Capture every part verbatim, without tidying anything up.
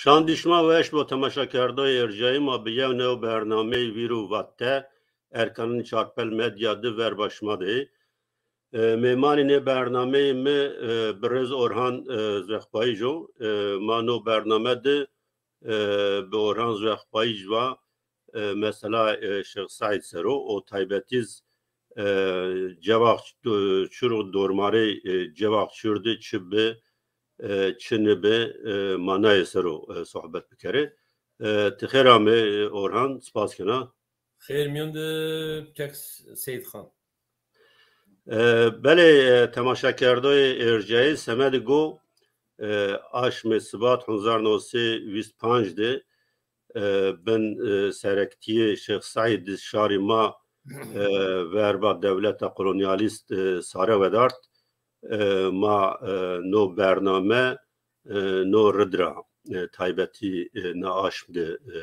Şandî şima weş bo temaşakerdoyê erjayî, ma bi yew new bernameyî vîr û vatte Erkan'ın Çarpel Medya di verba şima de. E, mêmanê nê bernameyê mi, e, birêz Orhan, e, Zwexpayij o. E, ma no bername de, e, bi Orhan Zwexpayij va, e, mesela, e, Şêx Seîd ser o, o taybetîz, e, Cevaq, e, Çur û dormarê, e, Cevaq Çur de çi bi, e, çi nibi, e, manayê ser o, e, sohbet bikerê. E, ti xêr amê, e, Orhan, spas kena. Xêr mîyon de kek Seyîd Xan. E, belê, e, temaşakerdoyê erjayî semedê go, e, aşmê Sibat hezar new sey vîst panc de, e, bin, e, serektîyê Şêx Seîd di şarî ma, e, verba dewleta kolonyalîst, e, sare wedart. E, ma, e, no bername, e, no rid ra, e, taybetî, e, na aşm de, e,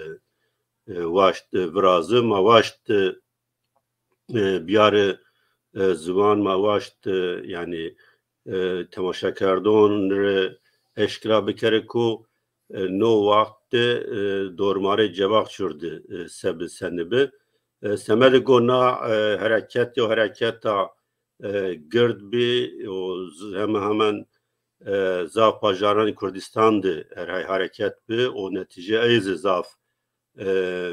e, waşt, e, virazi, ma waşt, e, e, biyarê, e, ziwan, ma waşt, e, yanî, e, temaşakerdon rê eşkera bikerê ku, e, no waxt de, e, dormarê Cevaq Çur de, e, se bi se nibi. E, semedê go na, e, hereket yo hereketa, e, gird bî û z-, heme hemen, e, zaf bajaranê Kurdistan de her hay hereket bi û netîcê ey zî zaf, e,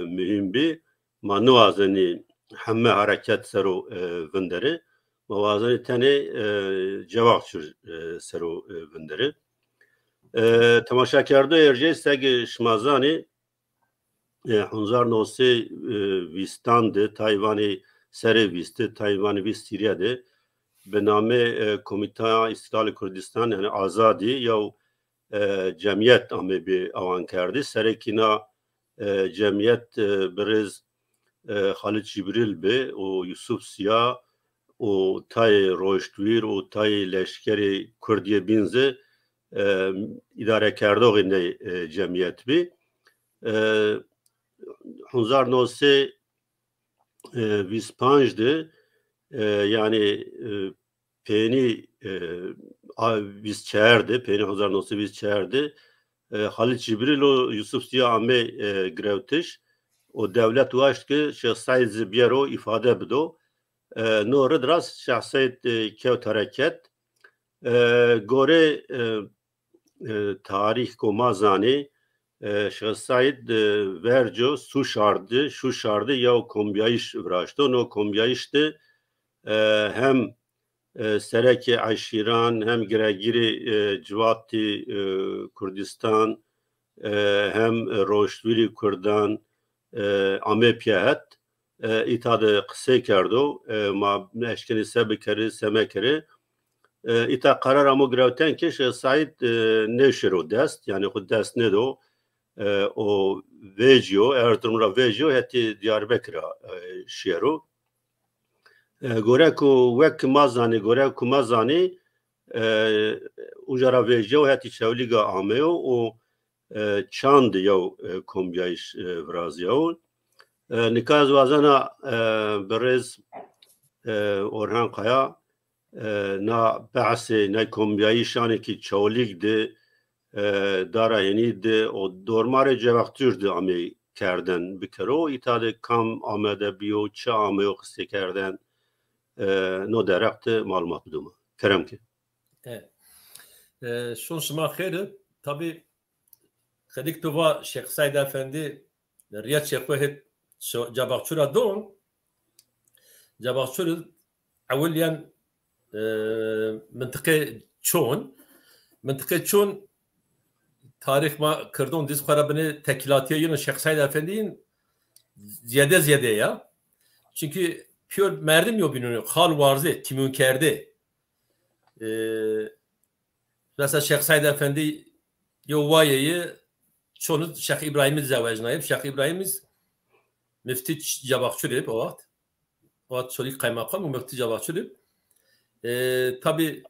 muhîm bî. Ma niwazenî heme hereket ser o, e, vinderê. Ma wazenî tenê, e, Cevaq Çur, e, ser o, e, vinderê. E, temaşakerdoyê erjayî, seke şima zanî, e, hezar new sey vîstan de, tay vanê serê vîst de, tay vanê vîst hîrê de, bi namê, e, Komîteya Îstîqlalê Kurdistan, yanî Azadî, yew, e, cemîyet amê bi awan kerdî. Serekî na, e, cemîyet, e, birêz, e, Xalid Cibrîl bi û Yusuf Sîya û tayê roştwîr û tayê leşkerê Kurdîye bîn zî, e, îdarekerdoxê ney, e, cemîyet bî. E, hezar new sey vîst panc de, e, yanî, e, pênî, e, a, vîst çar de, pênî hezar new sey vîst çar de, e, Xalid Cibrîl û Yusuf Sîya amê, e, girewtiş û dewlet waşt ke Şêx Seîd zî biyero îfade bido. E, no rid ra Şêx Seîd, e, kewt hereket. E, gorê, e, e, tarîx ko ma zanî, e, Şêx Seîd, e, verco Sûşar de, Şuşar de yew kombîyayîş viraşto. No kombîyayîş de, e, hem, e, serekê eşîran, hem giregîrê, e, civatî, e, Kurdistan, e, hem roştwîrî Kurdan, e, amê pîya het. E, îta de qisey kerdo. E, ma eşkenî se bikerî, se mekerî. E, îta qerar amo girewten ke Şêx Seîd, e, nêşêro dest, yanî xwu dest nêdo. E, o vecîyo, Erzurum ra vecîyo, hetî Diyarbekir ra, e, şiyero. E, gore ku wek ma zanî, gore ku ma zanî, e, uca ra vecîyo, hetî Çewlîga ameyo û, e, çand yew, e, kombîyayîş, e, virazîyawo. E, nika ez wazena, e, birêz, e, Orhan Kaya, e, na behsê ney kombîyayîşanê kî Çewlîg de, e, Dara Hênî de û dormarê Cevaqtûr de amê kerden bikero. Îta de kam amede bîyo, çi ameyo qisê kerden, e, no derheq de malumat bido ma. Kerem ke. E, e, şon şima xêr. Tabî qedik tu va Şêx Seîd Efendî riya çê xwu hê Ço-, Cevaqçû ra don. Cevaqçûr ewilîyen, e, mintiqê Çon. Mintiqê Çon tarîx ma kirdon dîz xwu ra binê tekîlatîye yeno Şêx Seîd Efendî yin zîyade zîyade ya. Çunkî pîyor merdim yo bînon, xal warzê, tîmûnkerdê. E, mesela Şêx Seîd Efendî yo wayeyî Çon id Şêx Îbrahîmî zewecnayîb. Şêx Îbrahîmî zî miftî Ç-, Cevaqçûr ib o waxt. O waxt Çolîg qeymeqam û miftî Cevaqçûr ib. E, tabî,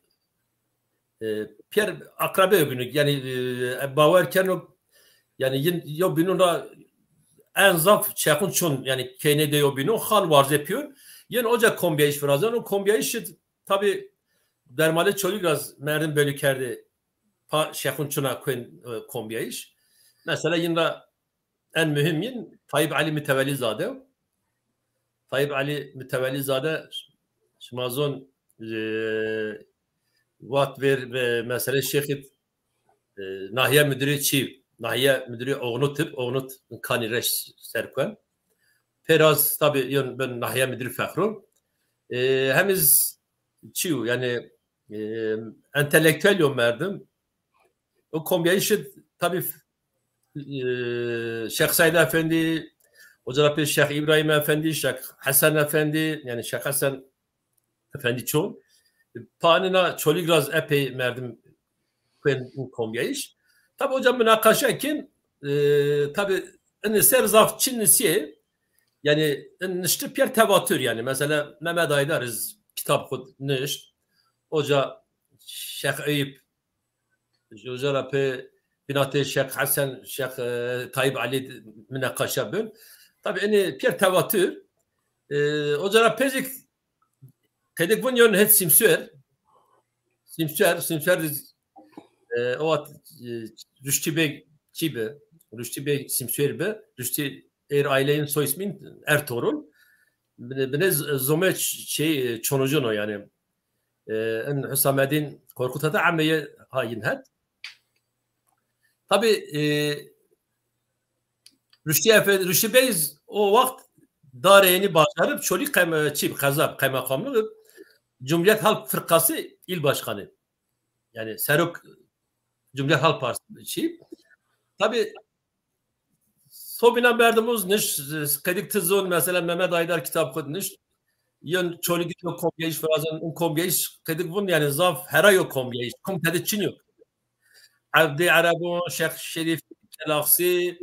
e, pîyer akrabe yo bînon. Yanî, e, bawer keno, yanî yin yo bînon ra en zaf çexun Çon, yanî keynê de yo bînon, xal warzê pîyor. Yin oca kombîyayîş virazeno, kombîyayîş id tabî dermalê Çolîg ra zî merdim belî kerdê pa şexun Çon a kuên, e, kombîyayîş. Mesela yin ra en mühim yin Tayyip Ali Mütevellizade. Tayyip Ali Mütevellizade, şima zon, e, vat ver ve mesele Şêxit, e, nahiye müdürü çi, nahiye müdürü Oğnut ib, Oğnut kani reş serkuen. Pêr az tabi yon ben nahiye müdürü fexro. E, hemiz çi yo, yani, e, entelektüel yo merdim. O kombiyayışi tabi, e, Şêx Seîd Efendî, oca ra pê Şêx Îbrahîm Efendî, Şêx Hesen Efendî, yani Şêx Hesen Efendî çon. Panina Çolîg ra z epey merdim kuen in kombiyayış. Tabi oca münaqaşa kin, e, tabi ini ser zaf çin nisiyê, yani in nişti pîyer tevatür yani. Mesela Mehmet Aydar iz kitab xud nişt. Oca Şêx Eyüp, oca ra pê binatê Şêx Hesen, Şêx, e, Tayyip Ali münaqaşa bin. Tabi ini pîyer tevatür. E, oca ra pê zî qedik vun yon het Simsuer. Simsuer, Simsuer de, e, o vat, e, Rüştü Bey çi bi? Rüştü Bey Simsuer bi. Rüştü er aileyin soy ismin Ertuğrul. Bine, bine z-, zome ç-, şey, e, çonucun o yani. E, in Hüsameddin Korkut hata ameye hayin het. Tabi, e, Rüştü Efe-, Rüştü Bey o waxt Dareyni bajarib Çolîg qem-, çî, qeza, qeymeqamlığ, Cumhuriyet Halk Fırkası il başkanı. Yani serok Cumhuriyet Halk Partisi çî. Tabi sobina merdim uz niş, qedik ti zon, mesela Mehmet Aydar kitab xud niş. Yon Çolîg yo kombiyayış virazin, un kombiyayış qedik vun yani zaf hera yo kombiyayış. Kom tedi çin yo. Evdê Erebon, Şêx Şerîf Kelaxsî,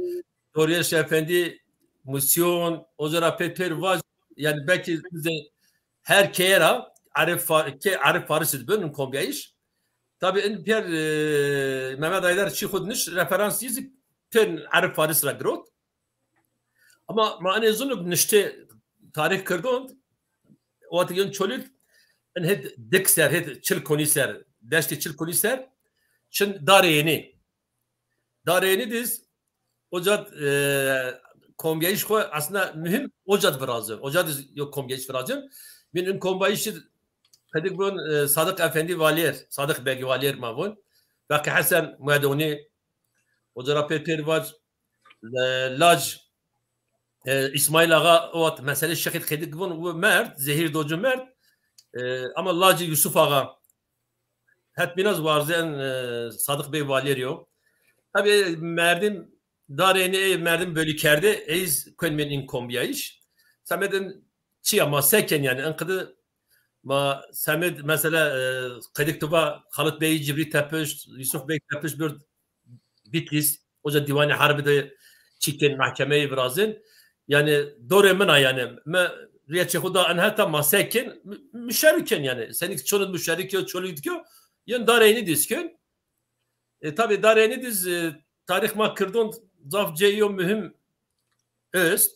Doryeş Efendî Musyon, oca ra pê pêr vac, yani belki bize her keye ra Arif Fa-, ke Arif Faris id bin in kombiyayış. Tabi in pêr, e, Mehmet Aydar çi xud niş referans yizî pên Arif Faris ra girot. Ama ma enê zunuk niştê tarîx kirdon, o wextê yon Çolîg, en het dik ser, het çil konî ser, deştê çil konî ser, çin Darê Yenî. Darê Yenî diz, oca d, e, kombiyayış xo aslında mühim oca d virazin. Oca d yo kombiyayış virazin. Min in kombiyayış id qedik bun, e, Sadık Efendi Valiyer, Sadık Beg Valiyer ma vun. Baqî Hesen Muedonî, oca ra pê pêr vac, e, lac, e, İsmail Ağa, o wextê meselê Şêxî qedik vun, wi merd, zehîr do ci merd. E, ama lacî Yusuf Ağa, het bîna z warzên, e, Sadık Bey Valeriyo. Tabi merdim Darê Yenî, ey merdim bölükerde, ey z kuen min in kombiyayış. Semedin çi ya ma seken yani, en qidi ma semed mesela, e, qedik tu va Halit Bey Cibrî tepişt, Yusuf Bey tepişt bir Bitlis, oca Diwanê Herbî de çîkên mehkemeyî virazên. Yani dorê min a yani. Mi rêçê xo da en heta ma sekên, mü-, müşerrikên yani. Senîk çonid müşerrik yo, çolîk dikyo, yen Darê Yenî diz kên. E, tabi Darê Yenî diz, e, tarîx ma kirdon zaf cê yo muhim est.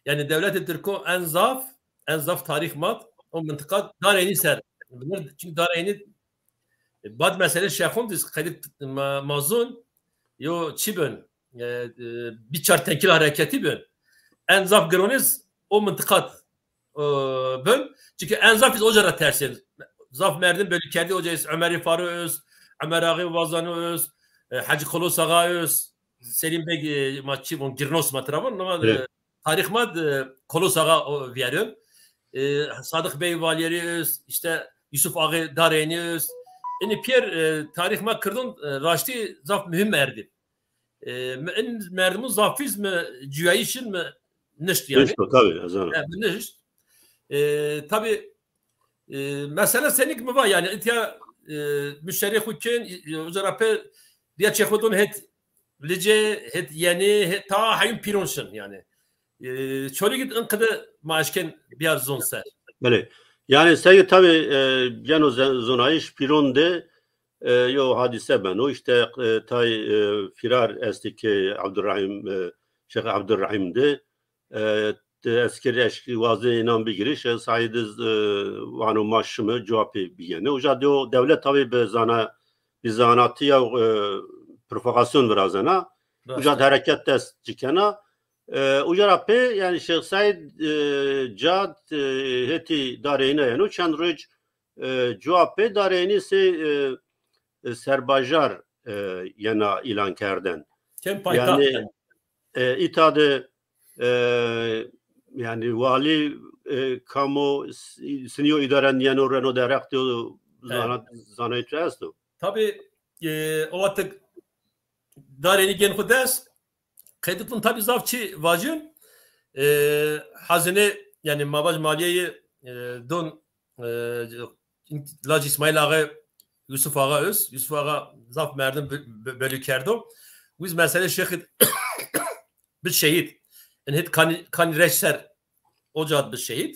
Yani dewletê Tirko en zaf, en zaf tarîx ma o mintiqa Darê Yenî ser. Çünkü Darê Yenî, e, bad mesele Şêxon diz qedik ma-, ma zon yo çi bin, e, e, bir çar tenkil hareketi bin. En zaf gironiz o mintiqat, e, bin. Çünkü en zaf iz oca ra tersên. Zaf merdim bölükerdî oca iz Ömerî Farû öz, Ömer Ağî Vazanî öz, e, Hacı Kolos Ağa öz, Selim Beg, e, ma çi von, Girnos ma tira von, ama, e, tarîx ma, e, Kolos Ağa o vîyerin. E, Sadık Bey Valiyeri öz, işte Yusuf Ağî Darê Yenî öz. Înî pîyer, e, tarîx ma kirdon, e, raştî zaf muhim merdî. E, mi in merdimun zafîz mi cuyayîşin mi nişt yani. Nişt o, tabi, ez zana. E, mi nişt. E, tabi, e, mesela senîk mi va yani, îtya, e, müşerî xu kên, e, uca ra pê rêçê xu dun het Licê, het Yenî, het ta heyun pîron şin yani. E, Çolîg id in qide ma eşkên biyar zon ser. Belê. Yani seyî tabi, e, geno ze-, zonayîş pîron de, e, yo hadîse beno. İşte, e, tay, e, fîrar estê ke Abdurrahîm, e, Şêx Abdurrahîm de, e, ti eskir eşkî wazê înan bigirî, Şêx Saîd iz, e, vano ma şime, cewapê bigêne. Uca de o dewlet tabi bi zana-, bi zanatîya, e, provokasyon virazena. Uca de hereket dest ci kena. E, uca ra pê, yanî Şêx Seîd, e, cad, e, hetî Darênî yeno. Çend roj, e, cuwa pê Darênî sey, e, e, serbajar, e, yena îlan kerden. Kên paytaxt yanî, yanî. E, îta de, e, yanî walî, e, kam o, s-, sinî yo îdarendîyeno, reno derheq de o, zana-, zanayîş esto? Tabî, e, o wextig Darênî gên xwu dest, qeydî vûn tabî zaf çî vajîn. E, hazine, yanî ma vaj malîyeyî, e, don, e, Laj Îsmaîl Axa, Yusuf Axa Öz, Yusuf Axa zaf merdim bi-, bi-, belî kerdo. Wiz mesele Şêxî bi şehîd. In hit kanî, kanî reş ser oca bi şehîd.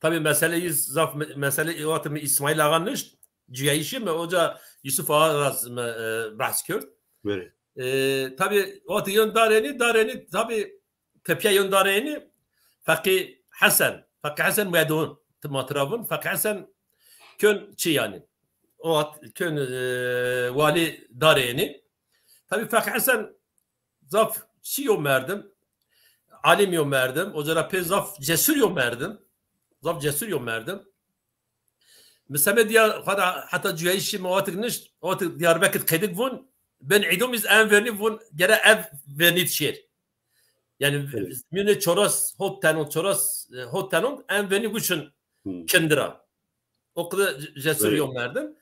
Tabî mesele yiz zaf me-, mesele wextê mi Îsmaîl Axa nişt, cuyayîşî mi oca Yusuf Axa ra mi, e, behs kerd. Belê. E, tabî wextê yon Darênî, Darênî tabî tepîya yon Darênî Feqî Hesen, Feqî Hesen Medûn, ti ma tira vûn, Feqî Hesen kön çi yanî. O wext kön, e, walî Darênî. Tabî Feqî Hesen zaf çi yo merdim, alim yo merdim, oca ra pê zaf cesur yo merdim, zaf cesur yo merdim. Mi semedîya xo ra heta cuyayîşî mi o wextig nişt, o wextig Diyarbekir qedik vûn, bên îdom iz en vernî vûn, gere ev vernî şêr. Yanî, evet, mîyonê çoras, hot tenon, çoras, e, hot tenon, en vernî wişin, hmm, kindir a. O qede ce-, cesur, evet, yo merdim.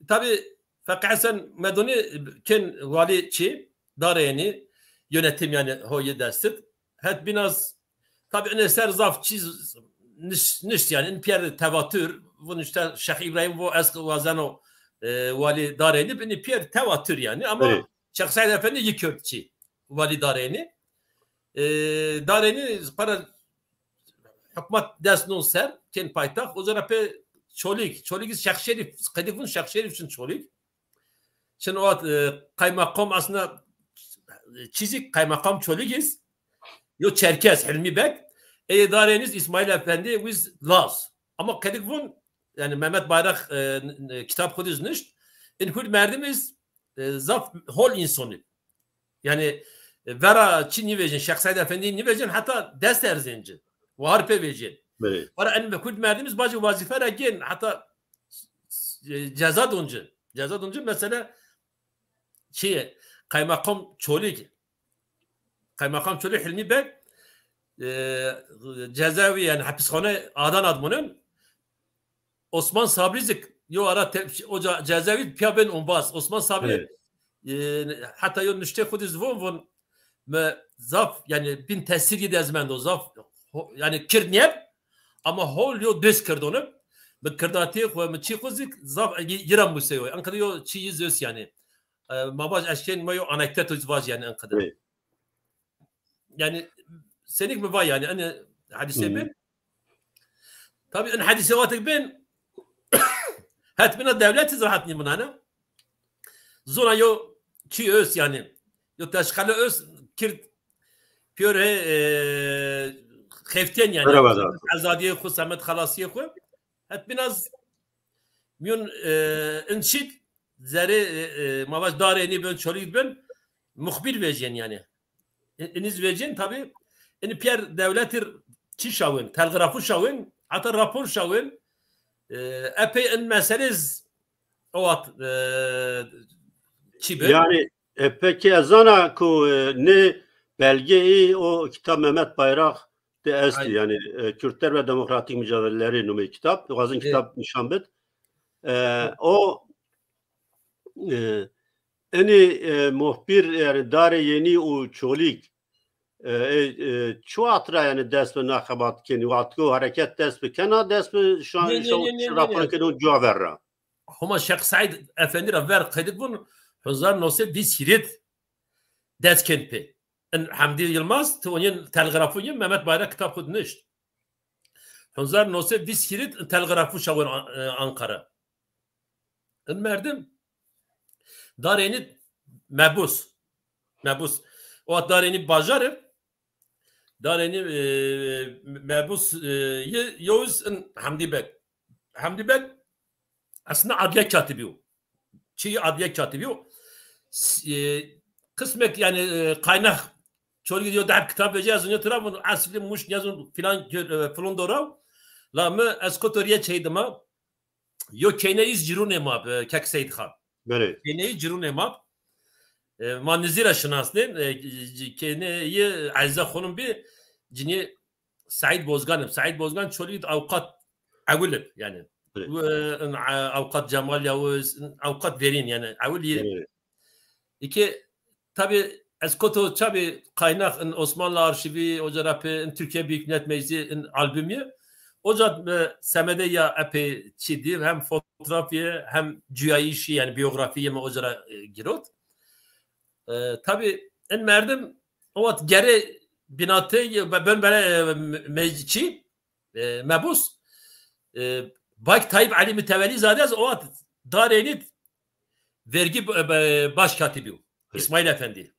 Tabî Feqî Hesen Medûnî kên walî çi, Darênî, yönetim yanî ho yi dest id. Het bîn az, tabî inê ser zaf çî nişt, nişt yanî, in pîyer tevatür, vûn îşte Şêx Îbrahîm vo ez wazeno, e, walî Darênî, inî pîyer tevatür yanî, ama, evet, Şêx Seîd Efendî yi kerd çi, walî Darênî. E, Darênî para hukmat dest non ser, kên paytaxt, oca ra pê Çolîg, Çolîg iz Şêx Şerîf, qedik vûn Şêx Şerîf çin Çolîg. Çin o, e, kaymakam aslında çî zî kaymakam Çolîg iz, yo Çerkez, Hilmî Beg, ey Darênî iz Îsmaîl Efendî, wiz Laz. Ama qedik vûn, yanî Mehmet Bayrak, e, n-, n-, kitab xwu diz nişt, in hurd merdim iz, e, zaf hol însonî. Yanî, e, vera çi nîvejên, Şêx Seîd Efendî nîvejên, heta dest erzên ci. Wahar pê vejên. Belê. Wara en hurd merdim iz bacê wazîfe ra gên, heta s-, e, ceza don ci. Ceza don ci, mesela, çi, kaymakam Çolîg. Kaymakam Çolîg Hilmî Beg, e, cezaevi yanî hapishane Adana ad munin. Osman Sabri zî yo ara te-, o ca-, cezaevi pîya bên ombaz. Osman Sabri, evet, e, heta yo nuştê xwu diz vûn, vûn mi zaf, yanî bîn tesîr yi de ez mendo, zaf ho-, yanî kird nîyeb, ama hol yo dest kirdonib. Mi kirdatîyê xwu, mi çî xwu zî zaf yi, yi ra museyo. Enqede yo çî yi zös yanî. E, ma vaj eşkên ma yo anekdoto zî vaj yanî enqede. Evet. Yanî senîk mi va yanî, enê hedîse, hı, bin. Tabî in hedîse wextig bin, het bîna dewlet iz rahat nîmûnane. Zona yo çî öz yanî. Yo teşqele öz kird pîyor hê, e, xeftên yanî. Merhaba da. Semed ezadîyê xwu, semed xelasîyê xwu. Het bîna z-, mîyon, e, in şîd zerê, e, e, ma vaj Darênî bin, Çolîg bin, muxbîr vejên yanî. E, iniz vecên tabî, ini pîyer dewletî r-, çî şawên, telgrafu şawên, heta rapor şawên, e, epey in meselê z-, o wext, e, çî bi. Yanî, e, pekî ez zana ku, e, nê belgeyî o kitab Mehmet Bayrak de estî, yanî, e, Kürtler ve Demokratik Mücadeleleri numê kitab, wazin kitab nîşan bid. E, o, e, Enî, e, muxbîr, yanî Darê Yenî û Çolîg, e, e, e, çi wext ra, yanî, dest bi na xebat kenî? Wext ku hereket dest bi kena, dest bi şan-, şan-, raporê kenî cuwa ver ra? Homa Şêx Seîd Efendî ra ver qedik vûn, hezar no sey vîst hîrêd dest kên pê. In Hamdi Yılmaz, ti onî telgrafû yî, Mehmet Bayrak kitab xwu di nişt. Hezar no sey vîst hîrêd telgrafû şawên An-, e, Anqara. In merdim Darênî mebûs. Mebûs. O wext Darênî bajar ib. Darênî, e, mebûs, e, yi, yo iz in Hamdi Beg. Hamdi Beg aslında adliye katibî yo. Çî adliye katibî yo. S-, e, qismek, yanî, e, qaynax Çolîg diyo, dehb kitab vecî, ez nîyo tira vun, eslî Muş nîyazun filan gö-, e, filon dora. La mi ez koto rîye çey dima. Yo keyneyî iz cirûnê ma bi, kek Seyd Xan. Belê. Keyneyî cirûnê ma bi. E, ma nizî ra şinasnên, e, c-, keyneyî Ezîza Xonum bî, cinî Seîd Bozgan ib. Seîd Bozgan Çolîg id awqat ewil ib, yanî. Belê. Wi, in, e, awqat Cemal Yavuz, in, awqat verîn, yanî, ewil yî. Belê. Îke, tabî, ez koto çabî qaynax in Osmanlı Arşivi, oca ra pê in Türkiye Büyük Millet Meclisi in albümü. Oca, e, semede ya epey çî dî, hem fotoğrafî, hem cuyayîşî, yanî biyografî yê mi oca ra, e, girot. E, tabî, in merdim o wext gere bînatey, be-, ben bere, e, me-, meclisi, e, mebus, e, Bak Tayyip Ali Mütevellizade ez o wext Darênî vergi b-, b-, başkatibî yo. Evet. İsmail Efendi.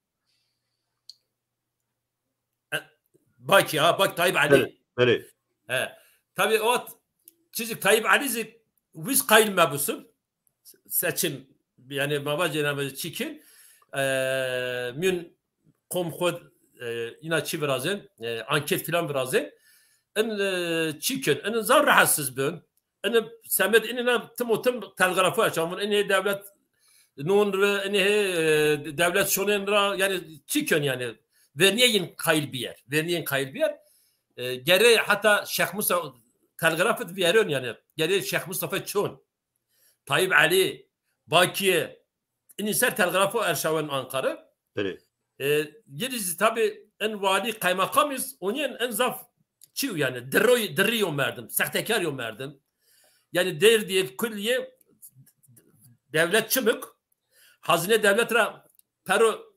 E, Baki ha, Bak Tayyip Ali. Belê, belê. He. Tabî o wext çizik Tayyip Ali zik wiz qayil mebus ib. Seçim, yanî ma vacê çîkin, e, mîyon qom xwu, e, îna çî virazên, e, anket filan virazên. In, e, çîkin, in zaf rahatsız bin. Ini semed ini na tim û tim telgrafo erşawin. Ini dewlet non ra, ini, e, dewlet şonên ra, yanî çîkin yanî. Vernîyeyîn qayil bîyer. Vernîyeyîn qayil bîyer. E, gere heta Şêx Mustafa telgrafit vîyerin yanî. Gere Şêx Mustafa çon. Tayyip Ali, Bakiye, inî ser telgrafo erşawen Ankara. Belê. E, yê zî tabî en walî, qeymeqam iz onîyen en zaf çî yo yanî, dirro-, dirrî yo merdim, sextekar yo merdim. Yanî derdî yê kul yê dewlet çimik, hazîne dewlet ra pero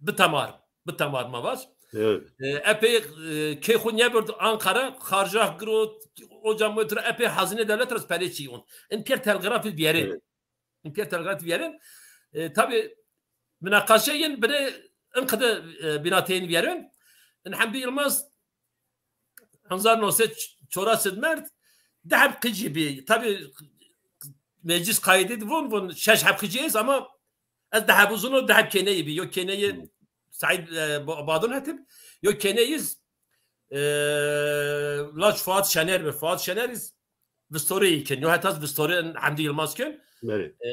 bitemar, bitemar ma vaj. Evet. E, epey, e, key xwu nêbird Ankara, xarjah girot, oca mi tira epey hazîne dewlet ra perê çî yon. In pîyer telgrafî vîyerên. Evet. In pîyer telgrafî vîyerên. E, tabî, minaqaşe yin binê in qide, e, bînateyên vîyerên. In Hemdî Yilmaz hezar no sey çoras id merd, di heb qicî bî. Tabî meclis qayîdî di vun, vun şeş heb qicî est ama ez di heb zûno, di heb kêneyî bî. Yo kêneyî Hmm. Seîd, e, Ba-, Badun hetib, yo kêneyî iz, e, lac Fuat Şener bi. Fuat Şener iz vistorî kin. Yo heta iz vistorî Hemdî Yilmaz kin. Belê. E,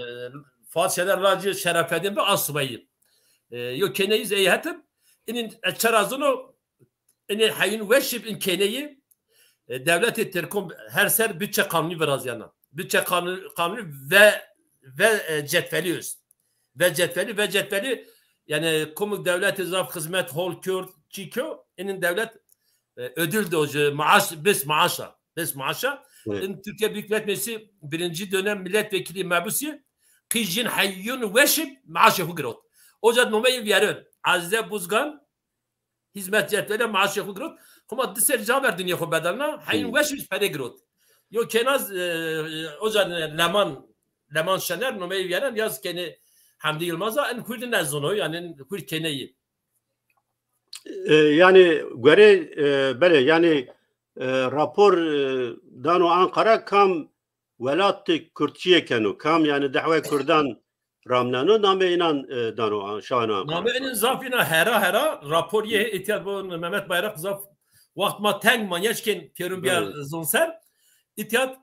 Fuat Şener lacê Şerefedîn bi, assubayî. E, yo kêneyî iz ey hetib. Inîn ez çera zûno, inî heyûn weşîb in kêneyî, e, dewletê Tirkon her ser bütçe kanunî virazyena. Bütçe kanunî, kanunî ve, ve, e, cetvelî est. Ve cetvelî, ve cetvelî, yanî komik dewletê zaf xizmet hol kerd, çî kerd, inin dewlet, e, ödül do ci, maaş, bes maaşa, bes maaşa. Evet. In Türkiye Büyük Millet Meclisi birinci dönem milletvekili mebusî, qîjin heyûn weşîb maaşê xwu girot. Oca nomeyî vîyerin. Azize Buzgan, hizmet cetvelî maaşê xwu girot. Homa di serî ca ver dinya xwu bedelna. Heyûn Hmm. weşîb perê girot. Yo kêna iz, e, e, oca Leman, Leman Şener nomeyî vîyeren, yaz kênê Hemdî Yilmaz a, in hurdî nêzûno, yanî in hurd kêneyî. E, yanî gore, e, belê, yanî, e, rapor, e, dano Ankara kam welatê Kurdçîye keno, kam yanî dehwê Kurdan ramneno, namê înan, e, dano an-, şano Ankara. Namê inin zaf îna hera hera, rapor yê hê, îtya bo Mehmet Bayrak zaf wext ma teng ma nêşkên pêrûn bîyar Evet. zon ser. Îtya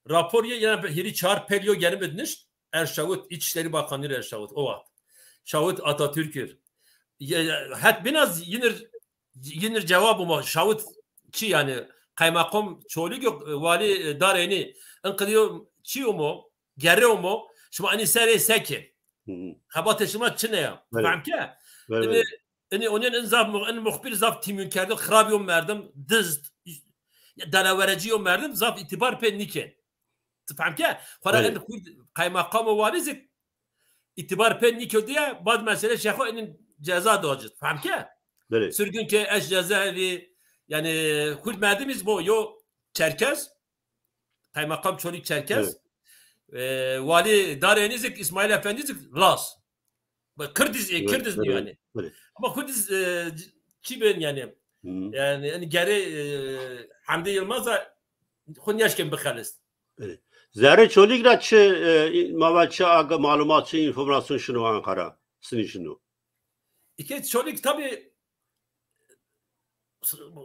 rapor yê, yanî hîrî çar pel yo geri bidnişt, er şawit, İçişleri Bakanı er şawit, o wext. Şawit Atatürk'ür. Ye-, ye-, het bîna z-, yinir, yinir cewab ma şawit çi yanî, qeymeqam Çolîg yo, walî, e, Darênî. In qidî yo çi yo mo, gere yo mo, şima inî serê se kê. Hı hı. Xebatê şima çine ya. Evet. Fehm ke? Evet, Inî, evet. inî onîyen in zaf mu-, in muxbir zaf tîmûn kerdo, xirab yo merdim, dizd, delawerecî yo merdim, zaf îtîbar pê nîkên. Ti fehm ke? Xora Belê. in xu qeymeqam û walî zî îtîbar pê nîkewdî ya, bad mesele şexo inin ceza do ci. Fehm ke? Belê. Sürgün ke eş cezaevi, yanî xu merdimî zî bo yo Çerkez, qeymeqam Çolîg Çerkez, Evet. e, walî Darênî zî, İsmail Efendi zî Laz. Bak, Kirdiz, e, Evet, Kirdiz evet, yanî. evet. Ama Kirdiz, e, çi ben yanî. Hı. Yanî, yanî gere, e, Hemdî Yilmaz da xu nêşkên bixelist. Evet. Zerrê Çolîg ra çi, e, ma va çi aga malumat, çi înformasyon şino Ankara? sinîşino. Îke Çolîg tabî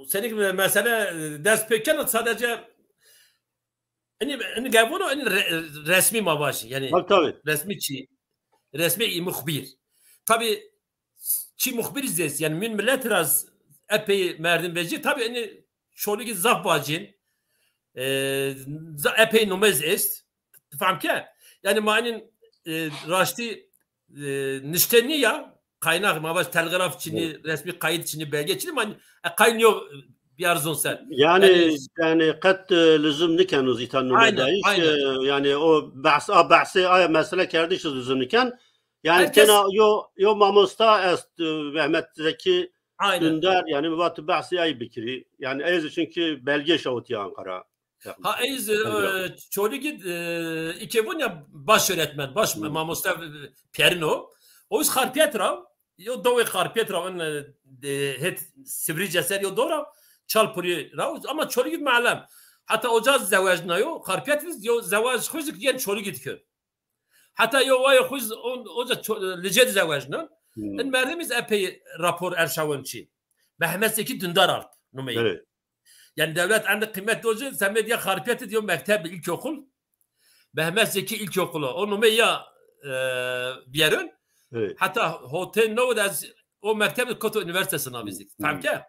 senîk mesele dest pê keno, sadece ini, ini gevûno, ini re, resmî ma vajî. Yanî tabii, tabii, resmî çî, resmî î muxbîr. Tabî çî muxbîr zî est. Yanî min milet ra z epey merdim vecî. Tabî ini Çolîgî zaf bacîn. E, epey numez est. Ti fam ke? Yanî ma inin e, raştî e, nişte nîya, kaynak ma vaj telgraf çinî, resmî kayıt çinî, belge çinî, ma e, qay nîyo biyar zon ser. Yanî, yanî qet e, lüzum nikeno zî îta nume dayîş. E, yanî o behs, a behsê aya mesele kerdiş lüzum niken. Yanî herkes tena yo, yo mamosta est e, Mehmet Zeki Dündar, yanî mi vat behsê ay bikirî. Yanî ez çünkü belge şawitî Ankara. Ha, ez e, Çolîgî e, îke vûn ya baş öğretmen, baş mamoste e, Pierin o. O iz Xarpiyet ra, yo dewê Xarpiyet ra, in e, het Sivrice ser yo dew ra, Çalpurî ra, ama Çolîgî melem. Heta oca zewecnayo, Xarpiyet iz yo zewaj xo zî yen Çolîgî dikir. Heta yo wayo xo zî oca Licê di zewecnan. In merdim iz epey rapor erşawin çî. Mehmet Zeki Dündar Alp numeyî. Yanî dewlet endî qîmet do ci, semêd ya Xarpiyet id yo mekteb, ilkokul. Mehmet Zeki İlkokulu. O nume ya e, biyerun. Heta hotên no de ez o mekteb koto üniversite sınavî zî. Tam ke?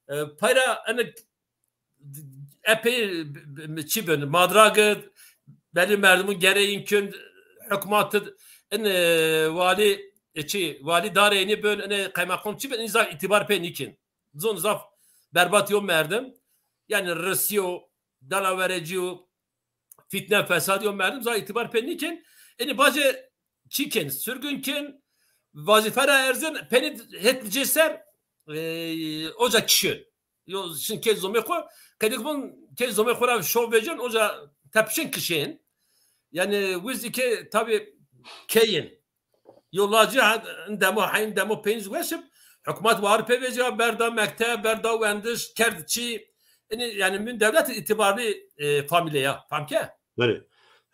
E, payra ene epey çi bin, madrag id, belli merdimun gereyin kin, hukmat id, in e, wali e, çi, wali dareyni bin, in e, kaymakam çi bin, in zaf itibar pê nikin. Zon zaf berbat yo merdim. Yanî risiyo, dalawerecîyo, fitne fesad yo merdim zaf itibar pê nikin. Ini bace çi kin, sürgün kin, vazife ra erzin, peni het nicê ser e, oca kişin. Yo, şin kê zomê xo, qedik bun kê zomê xo ra şov vecin, oca tepişin kişin. Yanî wiz îke tabî keyin. Yo lacî ha, in demo, heyn demo peynz weşib, hukmat war pê vecîya, berda mekteb, berda wendiş, kerd çî. Ini, yanî min dewlet itibarlı e, famîle ya, fam ke? Belê.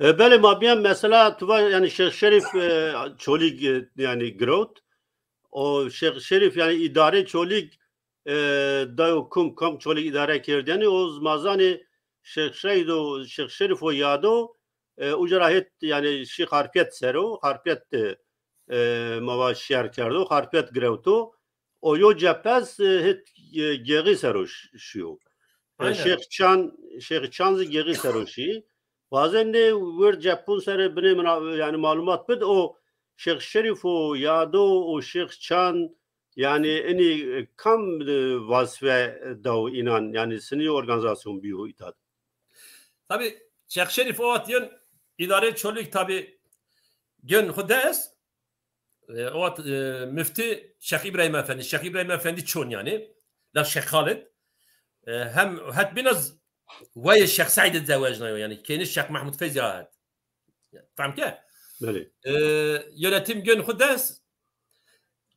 E, belê ma bîyen mesela tu va yanî Şêx Şerîf e, Çolîg e, yanî girewt. O Şêx Şerîf yanî îdarê Çolîg e, dayo kum, kam Çolîg îdare kerd. Yanî o zmazanê Şêx Şerîf o, Şêx Şerîf o yado e, uca ra hêt yanî şî Xarpiyet ser o, Xarpiyet de e, ma va şîyar kerdo, Xarpiyet girewto. O yo cepez e, hêt e, Gêxî ser o ş- şîyo. E, Şêx Çan, Şêx Çan zî Gêxî ser o şî. Wazen nê wir cepun serê binê min a- yanî malumat bid, o Şêx Şerîf o yado o Şêx Çan yanî inî e, kam e, vazife daw înan, yanî sinî organîzasyon bîyo îta de? Tabî Şêx Şerîf o vat yin îdarê Çolîg tabî gön xo dest. E, o vat e, müftü Şêx İbrahim Efendi, Şêx İbrahim Efendi çon yanî. La Şêx Xalid. E, hem het bîna z- wayê Şêx Seîd id zewecnayo yanî. Kênî Şêx Mehmud Feyzî a het. Fam ke? Belê. E, yönetim gön xo dest.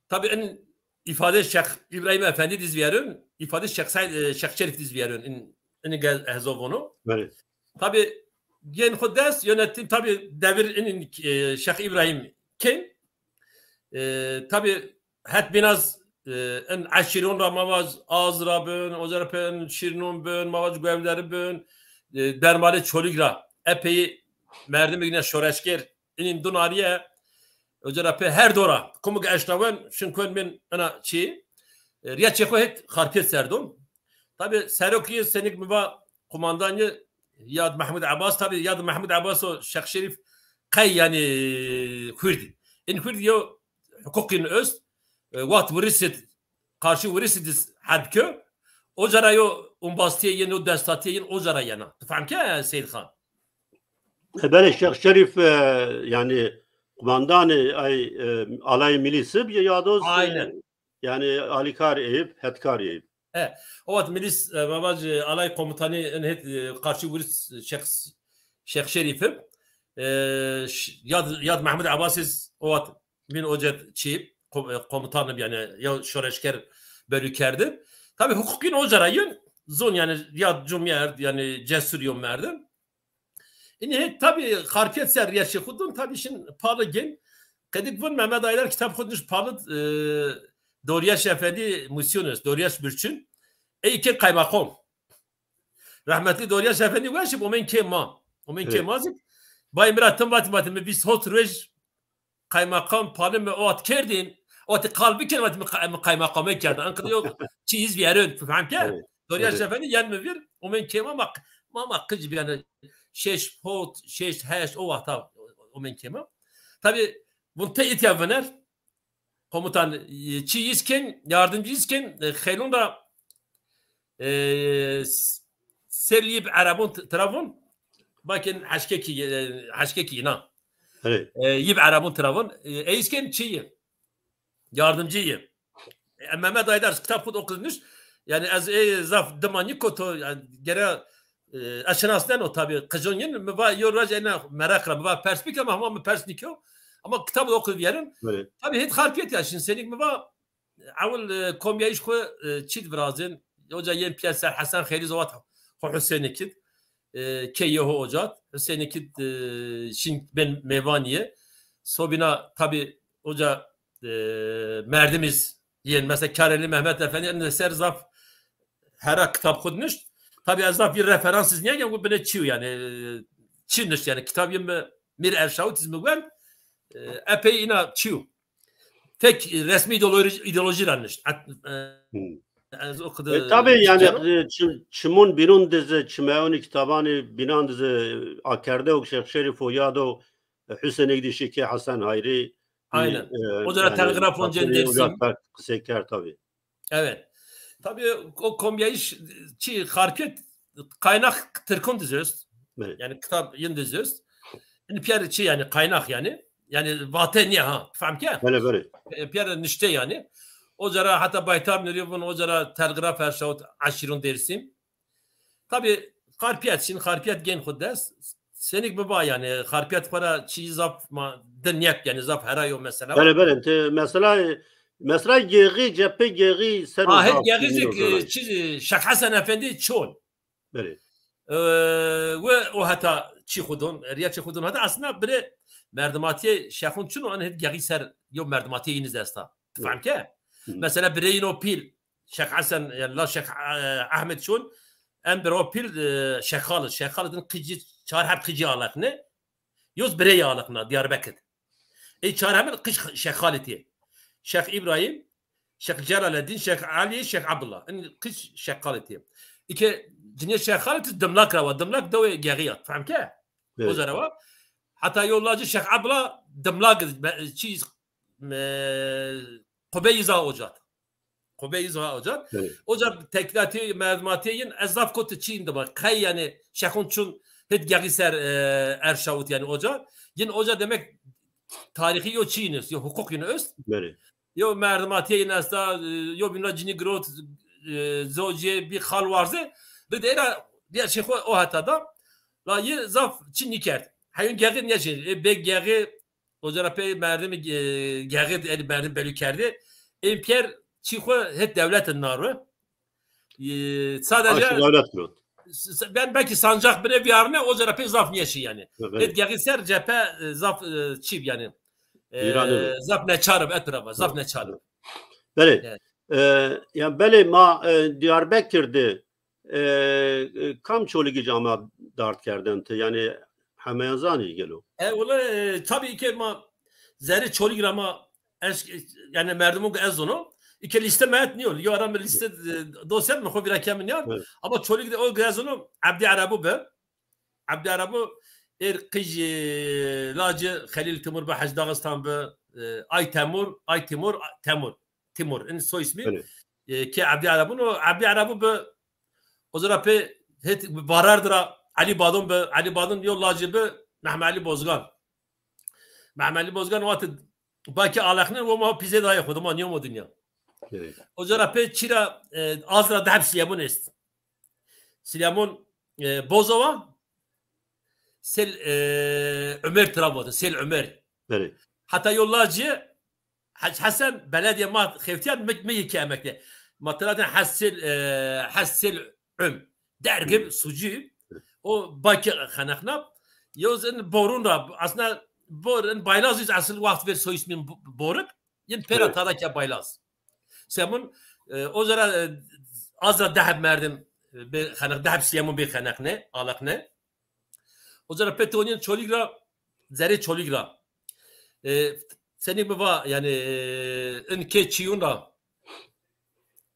Tabî in îfade Şêx İbrahim Efendi diz vîyerun, îfade Şêx Seîd, e, Şêx Şerîf diz vîyerun. In, in gel ehzo vono. Belê. Tabî gên xo dest yönetim tabî devir in, in e, Şêx İbrahim kên. E, tabî het bîna z e, in eşîron ra ma vaj, Az ra bin, oca ra pê in Şîrnûn bin, ma vaj Guevderi bin, e, dermalê Çolîg ra epey merdimî yine şoreşger, inîn dun arîye, oca ra pê her dora, kumik eşnawen, şin kuen min ina çî, e, riya çê xo hêt Xarpiyet ser don. Tabî serokî senîk mi va kumandanî Yad Mehmud Abbas, tabî Yad Mehmud Abbas o Şêx Şerîf qey yanî Kurdî. In Kurdî yo hukukin öst, e, wat wirîsit, karşı wirîsit iz herb kö, oca ra yo umbastîye yin, o destatîye yin oca ra yena. Tu fam ke Seyîd Xan? E, belê Şêx Şerîf e, yanî kumandanê ay e, alayê milîs ib ya yadoz e, yanî alîkar ib, hetkar ib. E, o vat milîs e, ma vaj e, alay komutanî in hêt e, karşı wirîs Şêx Şêx Şerîf ib. E, ş- Yad, Yad Mehmud Abbas iz o vat min ocet çî, ko- e, komutanım yani ya şoreşker bölü kerdi. Tabi hukukin oca ra yün zon yani ya cumyerd yani cesur yo merdim. Ini he, tabi Xarpiyet ser riyeşê xudun tabi şin palı gin. Qedik vun Mehmet Aydar kitab xud niş palit, e, Doryaş Efendi Musyon est, Doryaş Bürçün. Ey kên qaymakom. Rahmetli Doryaş Efendi weşib, omen kê ma. Omen kê Evet. ma zik. Bay mi ra tim vatî, vatî mi vîst hot ruej qaymakam pali mi o at kerdin. O at qal bikin, vatî mi qay-, mi qaymakame kerdin. Anqid yok çi iz vîyerin. Fehm ke? Evet. Doryaş Evet. Efendi yen mi vir. Omen kê ma ma, ma, ma qij bir yani şeş hot, şeş heşt o waqta omen kê ma. Tabi vun te itya viner. Komutan, e, çi iz kên, yardımcı iz kên, e, xeylun ra, e, s-, sel yib Erebun t-, tira vun, bakên heşkekî, e, heşkekî îna. Evet. E, yib Erebun tira vun, e, e, iz kên çi yi? Yardımcı yi. E, Mehmet Aydar kitab xud oqizmiş. Yani ez, e, zaf dima nîko to, yani gere, e, ez şinasneno tabi. Qijun yin, mi va yo raj ena meraq ra, mi va pers bike, ama, ama mi pers nîkyo. Ama kitab oqi vîyerin. Evet. Tabi hêt xarpiyet ya, şin senik mi va, ewil, e, komyayış xu, e, çid virazin. Oca yen piyer ser Hesen Xeyri zovat xu Hüseyin'e kid. E, ke yeho ocat. Hüseyin'e kid, e, şin ben mevaniye. Sobina tabi oca, e, merdimiz yen. Mesela Kareli Mehmet Efendi en ser zaf hera kitab xud nişt. Tabi ez zaf bir referans iz niyegen, bu bine çiyo yani, e, çi nişt yani kitab yin mi Mîr Erşawit iz mi wen, e, epey ina çiyo. Tek resmi ideoloji, ideoloji ra nişt. At-, e, Hmm. ez o kadar E, tabi yani, e, çi-, çimun binun dizi, çimeyoni kitabani binan dizi akerde o Şeyh Şerif o yado, e, Hüseyin Egdişi ki Hasan Hayri, Aynen. e, Oca ra yani telgraf onca Hasan Dêrsim. Oca qisey kerd tabi. Evet. Tabi o komyayış çi xarpiyet kaynak Tirkun dizi öst. Evet. Yani kitab yin dizi öst. Şimdi piyer çi yani kaynak yani. Yani vate niye ha? Fehm ke? Böyle böyle. E, piyer nişte yani. Oca ra hata Baytar Nuri vun, oca ra telgraf Erşawit Aşirun Dêrsim. Tabi xarpiyet, şin xarpiyet gen xu dest. Senik biba yani xarpiyet xu ra çi zaf ma din yep yani zaf hera yo mesela. Bele bele. Te mesela, mesela geği, cephe geği ser o Ah, hêt zaf geği zik, e, çi, Şeyh Hasan Efendi çon. Bele. E, ve o hata çi xudun, riya çi xudun hata aslında bire merdimatiye şexun çun o an hêt geği ser yo merdimatiye yin iz esta. Fehm ke? Hı. Mesela bireyîn o pîl, Şêx Hesen, yani la Şêx, e, Ahmed şon, en bira o pîl, e, Şêx Xalid. Şêx Xalid in qicî, çar heb qicî aleqne. Yoz birey aleqna Diyarbekir. Ey çar hebin qic Şêx Xalid yê. Şêx İbrahim, Şêx Celaleddin, Şêx Ali, Şêx Abdullah. In qic Şêx Xalid yê. Îke cinê Şêx Xalid Dimlak ra wa. Dimlak dewê Geğî ya. Fehm ke? Evet. O zere wa. Hata yo lacî Şêx Abdullah Dimlak, çi, e, Qubeyî za ocat. Qubeyî za ocat. Evet. Oca teklatî, merdimatiye yin ez zaf koti çî yin dima. Qey yani şexun çun hit geğî ser, e, Erşawit yani oca. Yin oca demek tarîxî yo çî yin est, yo huquq yin est. Evet. Yo merdimatiye yin esta, e, yo bîna cinî girot, e, zocê bî xal warze. Bi de era diğer şey xo o hata da. La yi zaf çî nîkerd. Heyun geğî niye şey, e, beg geğî Oca ra pey merdimî, e, geği, ey merdim belû kerdî. Ên piyer çî xwu het dewlet naro. E, sadece Aşi dewlet girot. S-, s-, ben belkî sancax bine vîyarne, oca ra pey zaf nîyeşî yanî. Evet. Het geği ser cephe, e, zaf, e, çî yanî. E, zaf neçar bi, et bira va, zaf neçar bi. Belê. Evet. E, ya belê ma, e, Diyarbekir de E, e, kam Çolîgij ama dard kerdente? Yanî hemeyan zanî gelo? E, wele, e, tabî ke ma zerrê Çolîg ra ma eş-, yanî merdimun ke ez zono, îke lîste mi het nîyo. Yo ara mi lîste, e, dosya mi xo vîra kemi nîya. Evet. Ama Çolîg de o ke ez zono Ebdî Erebû bi. Ebdî Erebû êr qij, e, lacê Xelîl Timur bi, Hec Daxistan bi, e, Ay Temur, Ay Timur, Temur. Timur. In soy ismi. Belê. E, ke Ebdî Erebûn o, Ebdî Erebû bi, o zira pê het Barar dira Elî Badon bi, Elî Badon yo lacî bi, Mehme Elî Bozgan. Mehme Elî Bozgan o wextî bakî alexne, o ma pîzê dayê xwu de, ma nîyomo dinya. Evet. O zira pê çî ra, e, az ra dehb Silêmon est. Silêmon, e, Bozova, Sel, e, Ömer tira vote, Sel Ömer. Belê. Heta yo lacî Hec Hesen belediye ma xeftîyan mi, mi yê ke emekle. Ma tira de Hesel, e, Hesel Üm. Dergim sucî. O bakî xeneqna. Yo zin borun ra, aslında Bor, in Baylaz iz esil waxt ver soy ismin Bo-, Borik, yin pera Evet. tada ke Baylaz. Semun, e, o zera, e, az ra deheb merdim, e, be xeneq, deheb siyemun be xeneq ne, alaq ne. O zera pete onyen Çolig ra, zerê Çolig ra. E, senik mi va, yani, e, in ke çiyun ra,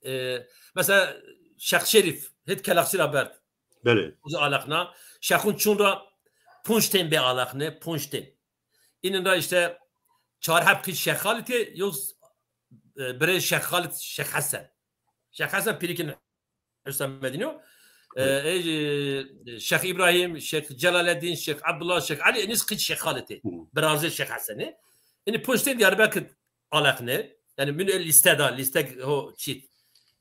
e, mesela Şex Şerif, hit Kelaxçi ra berd. Belê. Uza alaqna. Şexun çun ra punc tên bê alaqne, punc tên. Inin ra işte çar heb qîç Şex Xalitê, yo, e, birê Şex Xalit, Şex Hesen. Şex Hesen pîrikin Hüsamedîn yo. E, Hı. e, Şex İbrahim, Şex Celaleddin, Şex Abdullah, Şex Ali, iniz qîç Şex Xalitê. Hı. Birazê Şex Hesenê. Ini punc tên Diyarbekir alaqne. Yani mün el liste da, liste ho çit.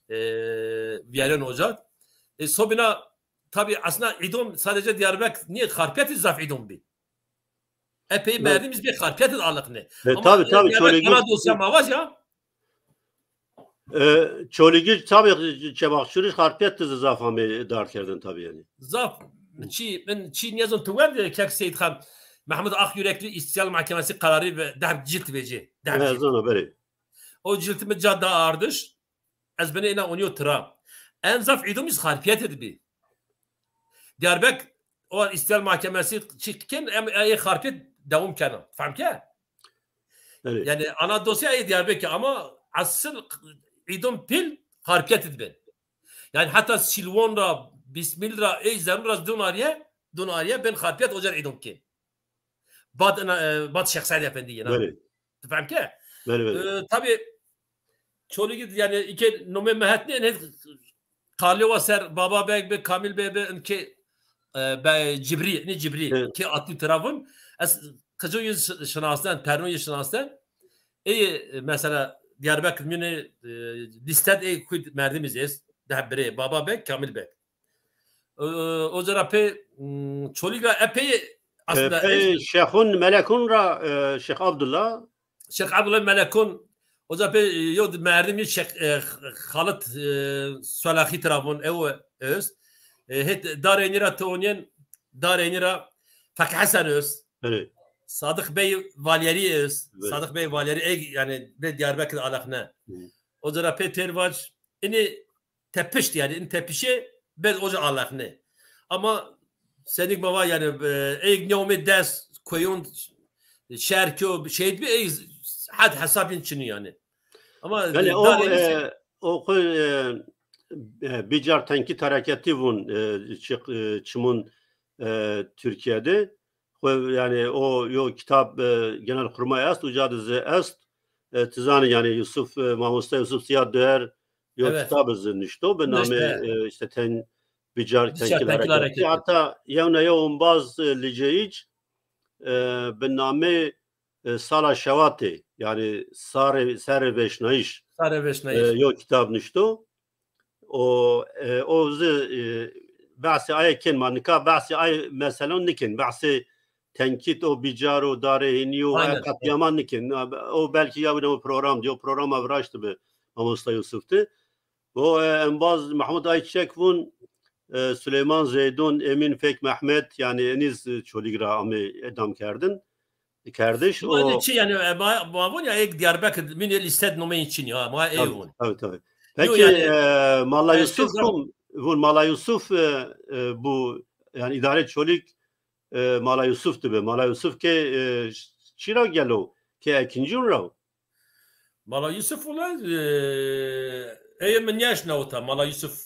E, viyeren oca. E, sobina tabi aslında îdom sadece Diyarbekir niye, Xarpiyet zaf îdom bi. Epey Evet. merdim iz bi Xarpiyet alaqne. E, Ama tabi, e, tabi, Diyarbekir Çoligi ana dosya ma vac ya. E, Çoligi tabi Çebaxçuriş Xarpiyet de zaf amê dar kerdin tabi yani. Zaf çi, min çi niyazon tu wend, kek Seyit Xan, Mehmud Akyürekli İstiklal Mahkemesi kararı ve dehb cilt veci. Dehb Evet, cilt. zana beri. O ciltimi ca da ardiş. Ez bine ina oniyo tira. En zaf îdom iz Xarpiyet id bi. Diyarbek o İstiklal Mahkemesi çi ken, em, e, Xarpiyet dewam kena. Fehm ke? Evet. Yani ana dosya ê Diyarbekir ama asıl îdom pil Xarpiyet id ben. Yani hatta Silvan ra, Bismil ra, ey zerun ra dun ariye, dun ariye ben Xarpiyet ocar îdom ken. Bad, e, bad Şex Seid Efendi yena. Belê. Tu fehm ke? Belê, belê. E, tabi Çoligi yani ike nome mehet ne, ne Karlova ser Baba Beg be, Kamil Bey be, inke, e, be, Cibri, ne Cibri, Evet. ke atî tira vun. Ez qicun yi ş-, şinasten, perno yi şinasten. Ey, e, mesela Diyarbekir mine, e, listed ey kud merdim iz est. Daha bire, Baba Beg, Kamil Beg. E, o zera pê, m, Çolîg ra epey aslında Epey Şexun Melekun ra, e, Şex Abdullah. Şex Abdullah Melekun, o zera pê, e, yo merdimî Şex, e, Xalit, e, Solaxî tira vun, ew est. E, het Darênî ra ti onyen, Darênî ra Fek Hesen est. Evet. Sadık Bey Valyerî est. Evet. Sadık Bey Valyerî, ey, yani, be Diyarbekir alaqne. Hı. O zera pê têr vac, ini tepişt, yani, in tepişê bed oca alaqne. Ama senik ma va, yani, e, ey newmê des koyon şer kyo şehit bi, ey had hesabin çini yani. Ama Belê, o, e, o xo, e, e, bicar tenkît hareketî vun, e, çi-, e, çimun, e, Türkiye'de. Xo, yani, o yo kitab, e, Genelkurmay est, uca de zi est. E, ti zanî, yani, Yusuf, e, mamosta Yusuf Siyah Döher yo Evet. kitab zi nişto, bi namê, Nişte. e, işte, ten, bicar Bicar tenkil tenkil hareketi. hareketi. Hatta yewna yew umbaz, e, liceic, e, bi namê, e, Sala Şewatê, yani, sarê, serê veşnayış. Sarê veşnayış. E, yo kitab nişto. O, e, o zi, e, behsê aye kên, ma nika behsê aye meselon nikên. Behsê tenkît o bicar o, darê hînî o, Aynen. e, qetlîyaman nikên. O belkî ya bine o program diyo, programa viraşti bi mamosta Yusuf de. O, e, embaz Mahmud Ayçiçek vun, e, Süleyman Zeydun, Emin Fek Mehmet, yani eniz, e, Çolîg ra amê edam kerdin. Kerdiş. Ma o de çi yani, e, ma, ma vun ya ek Diyarbekir, münê lîsted nomeyîn çin ya, ma ev Tabii, vun. tabii, tabii. Yo, Peki, yani, e, Mala e, Yusuf söz kum, vun Mala Yusuf, e, e, bu, yani, îdare Çolîg, e, Mala Yusuf dibe. Mala Yusuf ke, e, çira gelo? Ke ekincun ra? Mala Yusuf ula, e, eye mi nîyaşnawita, Mala Yusuf.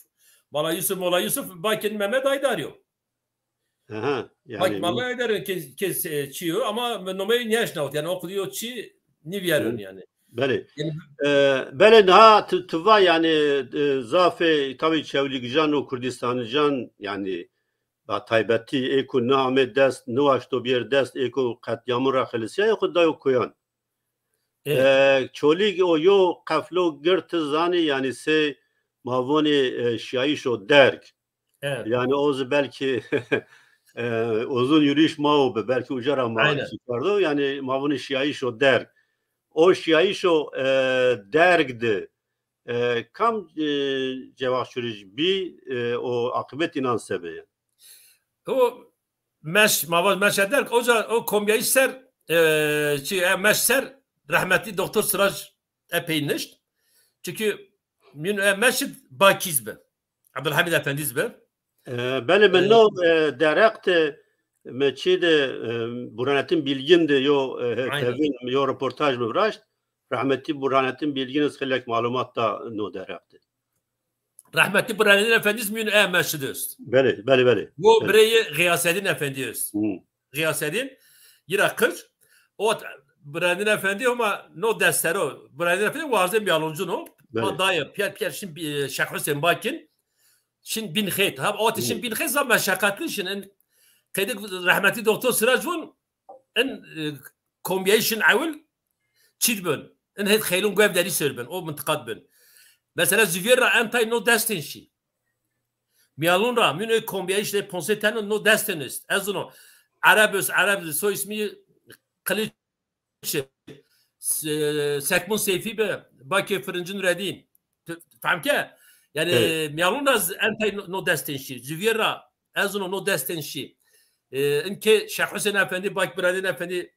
Mala Yusuf, Mola Yusuf, bakên Mehmet Aydar yo. Aha, Bak, yani, Mala Aydar ke, ke, e, çi yo, ama mi nomeyî nîyaşnawit. Yani, o qudî yo çi nîvîyeron Hı. yani. Belê. Yani, E, belê, niha tu, tu va, yani, e, zafê, tabii, Çewlîgijan û Kurdîstanijan, yani, ba taybetî ê ku niamê dest, niwaşto bîyer dest, ê ku qetlîyamun ra xelisîyayê xwu dayo kuyan. Evet. E, Çolîg o yo qeflo gird ti zanî, yani, sey ma vonê, e, şiyayîşo derg. Evet. Yani, o zi belkî, e, uzun yürüyüş ma o bi, belkî uca ra ma Aynen. çî kerdo. Yani, ma vonê şiyayîşo derg. O şiyayîşo, e, derg de, e, kam, e, Cevaxçurij bî, e, o aqibet înan se bi? O meş, ma vaj meşe derg, oca o kombîyayîş ser, e, çi, e, meş ser rehmetî doktor Sirac epey nişt. Çünkü mîyûn e meşid Bakîz bi. Abdülhamid Efendîz bi. E, belê, mi e, no, e, derheq de, mi çî de, e, Burhanettin Bilgin de yo, e, Aynen. tevin, yo röportaj mi viraşt. Rahmetli Burhanettin Bilgin iz xeylek malumat da no derheq de. Rahmetli Burhanettin Efendî mîyûn e meşid est. Belê, belê, belê. Bu Belê. bireyê Gıyaseddin Efendî est. Hı. Gıyaseddin, yira qij. O Burhanettin Efendî ama no dest ser o. Burhanettin Efendî warzê Mîyaluncun o. Belê. Ma dayê, piyer, piyer şin, e, Şêx Husên Bakin. Şin Bin Xêt. Ha, o ti şin Hı. Bin Xêt zaf meşaqqetli şin. En, qeydik rahmetli doktor Sirac vun, en, e, kombiyayîşin ewil çîd bin. En het xeylun guev derî ser bin. O mintiqat bin. Mesela Züvyer ra entay no destên şî. Mîyalun ra, mîyûn ê kombiyayîş de ponse ten no destên est. Ez zûno, Ereb est, Ereb, soy ismi Qiliç, Se-, Sekmun Seyfî bi, Bakê Firincin Redîn. Tu, tu fehm ke? Yani, Evet. Mîyalun ra z-, entay no, no destên şî. Züvyer ra, ez zûno no destên şî. E, in ke Şêx Husên Efendî, Bak Biradên Efendî,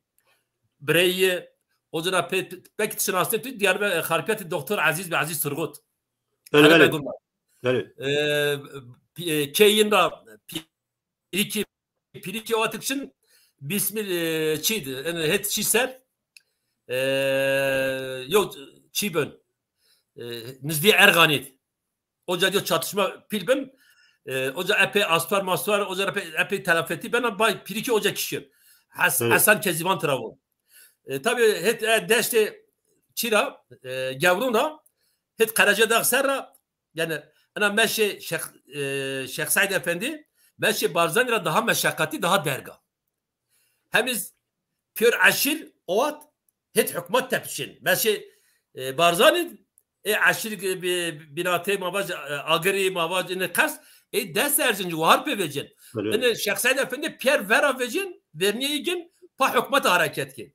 bireyî, o cira pe-, pe-, belkî ti şinasnê tu, Diyarbekir, Xarpêtî doktor Ezîz bi, Ezîz Turgut. Belê, Hele belê. Begum. Belê. E, pi-, e, keyîn ra, pi-, Pîrikî, pîrikî o tik şin Bîsmîl, e, çî di, en het çî ser, e, yo çî bin, e, nizdî Erganîd. Oca diyo çatışma pîl bin, e, oca epey aspar maspar, oca epey, epey telafetî bena, bay pîrikî oca kişî. Has-, Evet. Hasan Kezîban tira vûn. E, tabî het, e, deştê çî ra, e, Gewrûn ra, het Qerecedağ ser ra, yani, ena meşê Şêx, e, Şêx Seîd Efendî, meşê Barzanî ra daha meşaqqatî, daha derg a. Hem iz pîyor eşîr o wat het hukmat tepişên. Meşê, e, Barzanî, ê eşîr, e, bi-, binatê ma vaj, e, agirî ma vaj, inê qers, ê dest ercin, wahar pê vecên. Belê. Inê Şêx Seîd Efendî pîyer vera vecên, vernîyê îgin, pa hukmat hareket kên.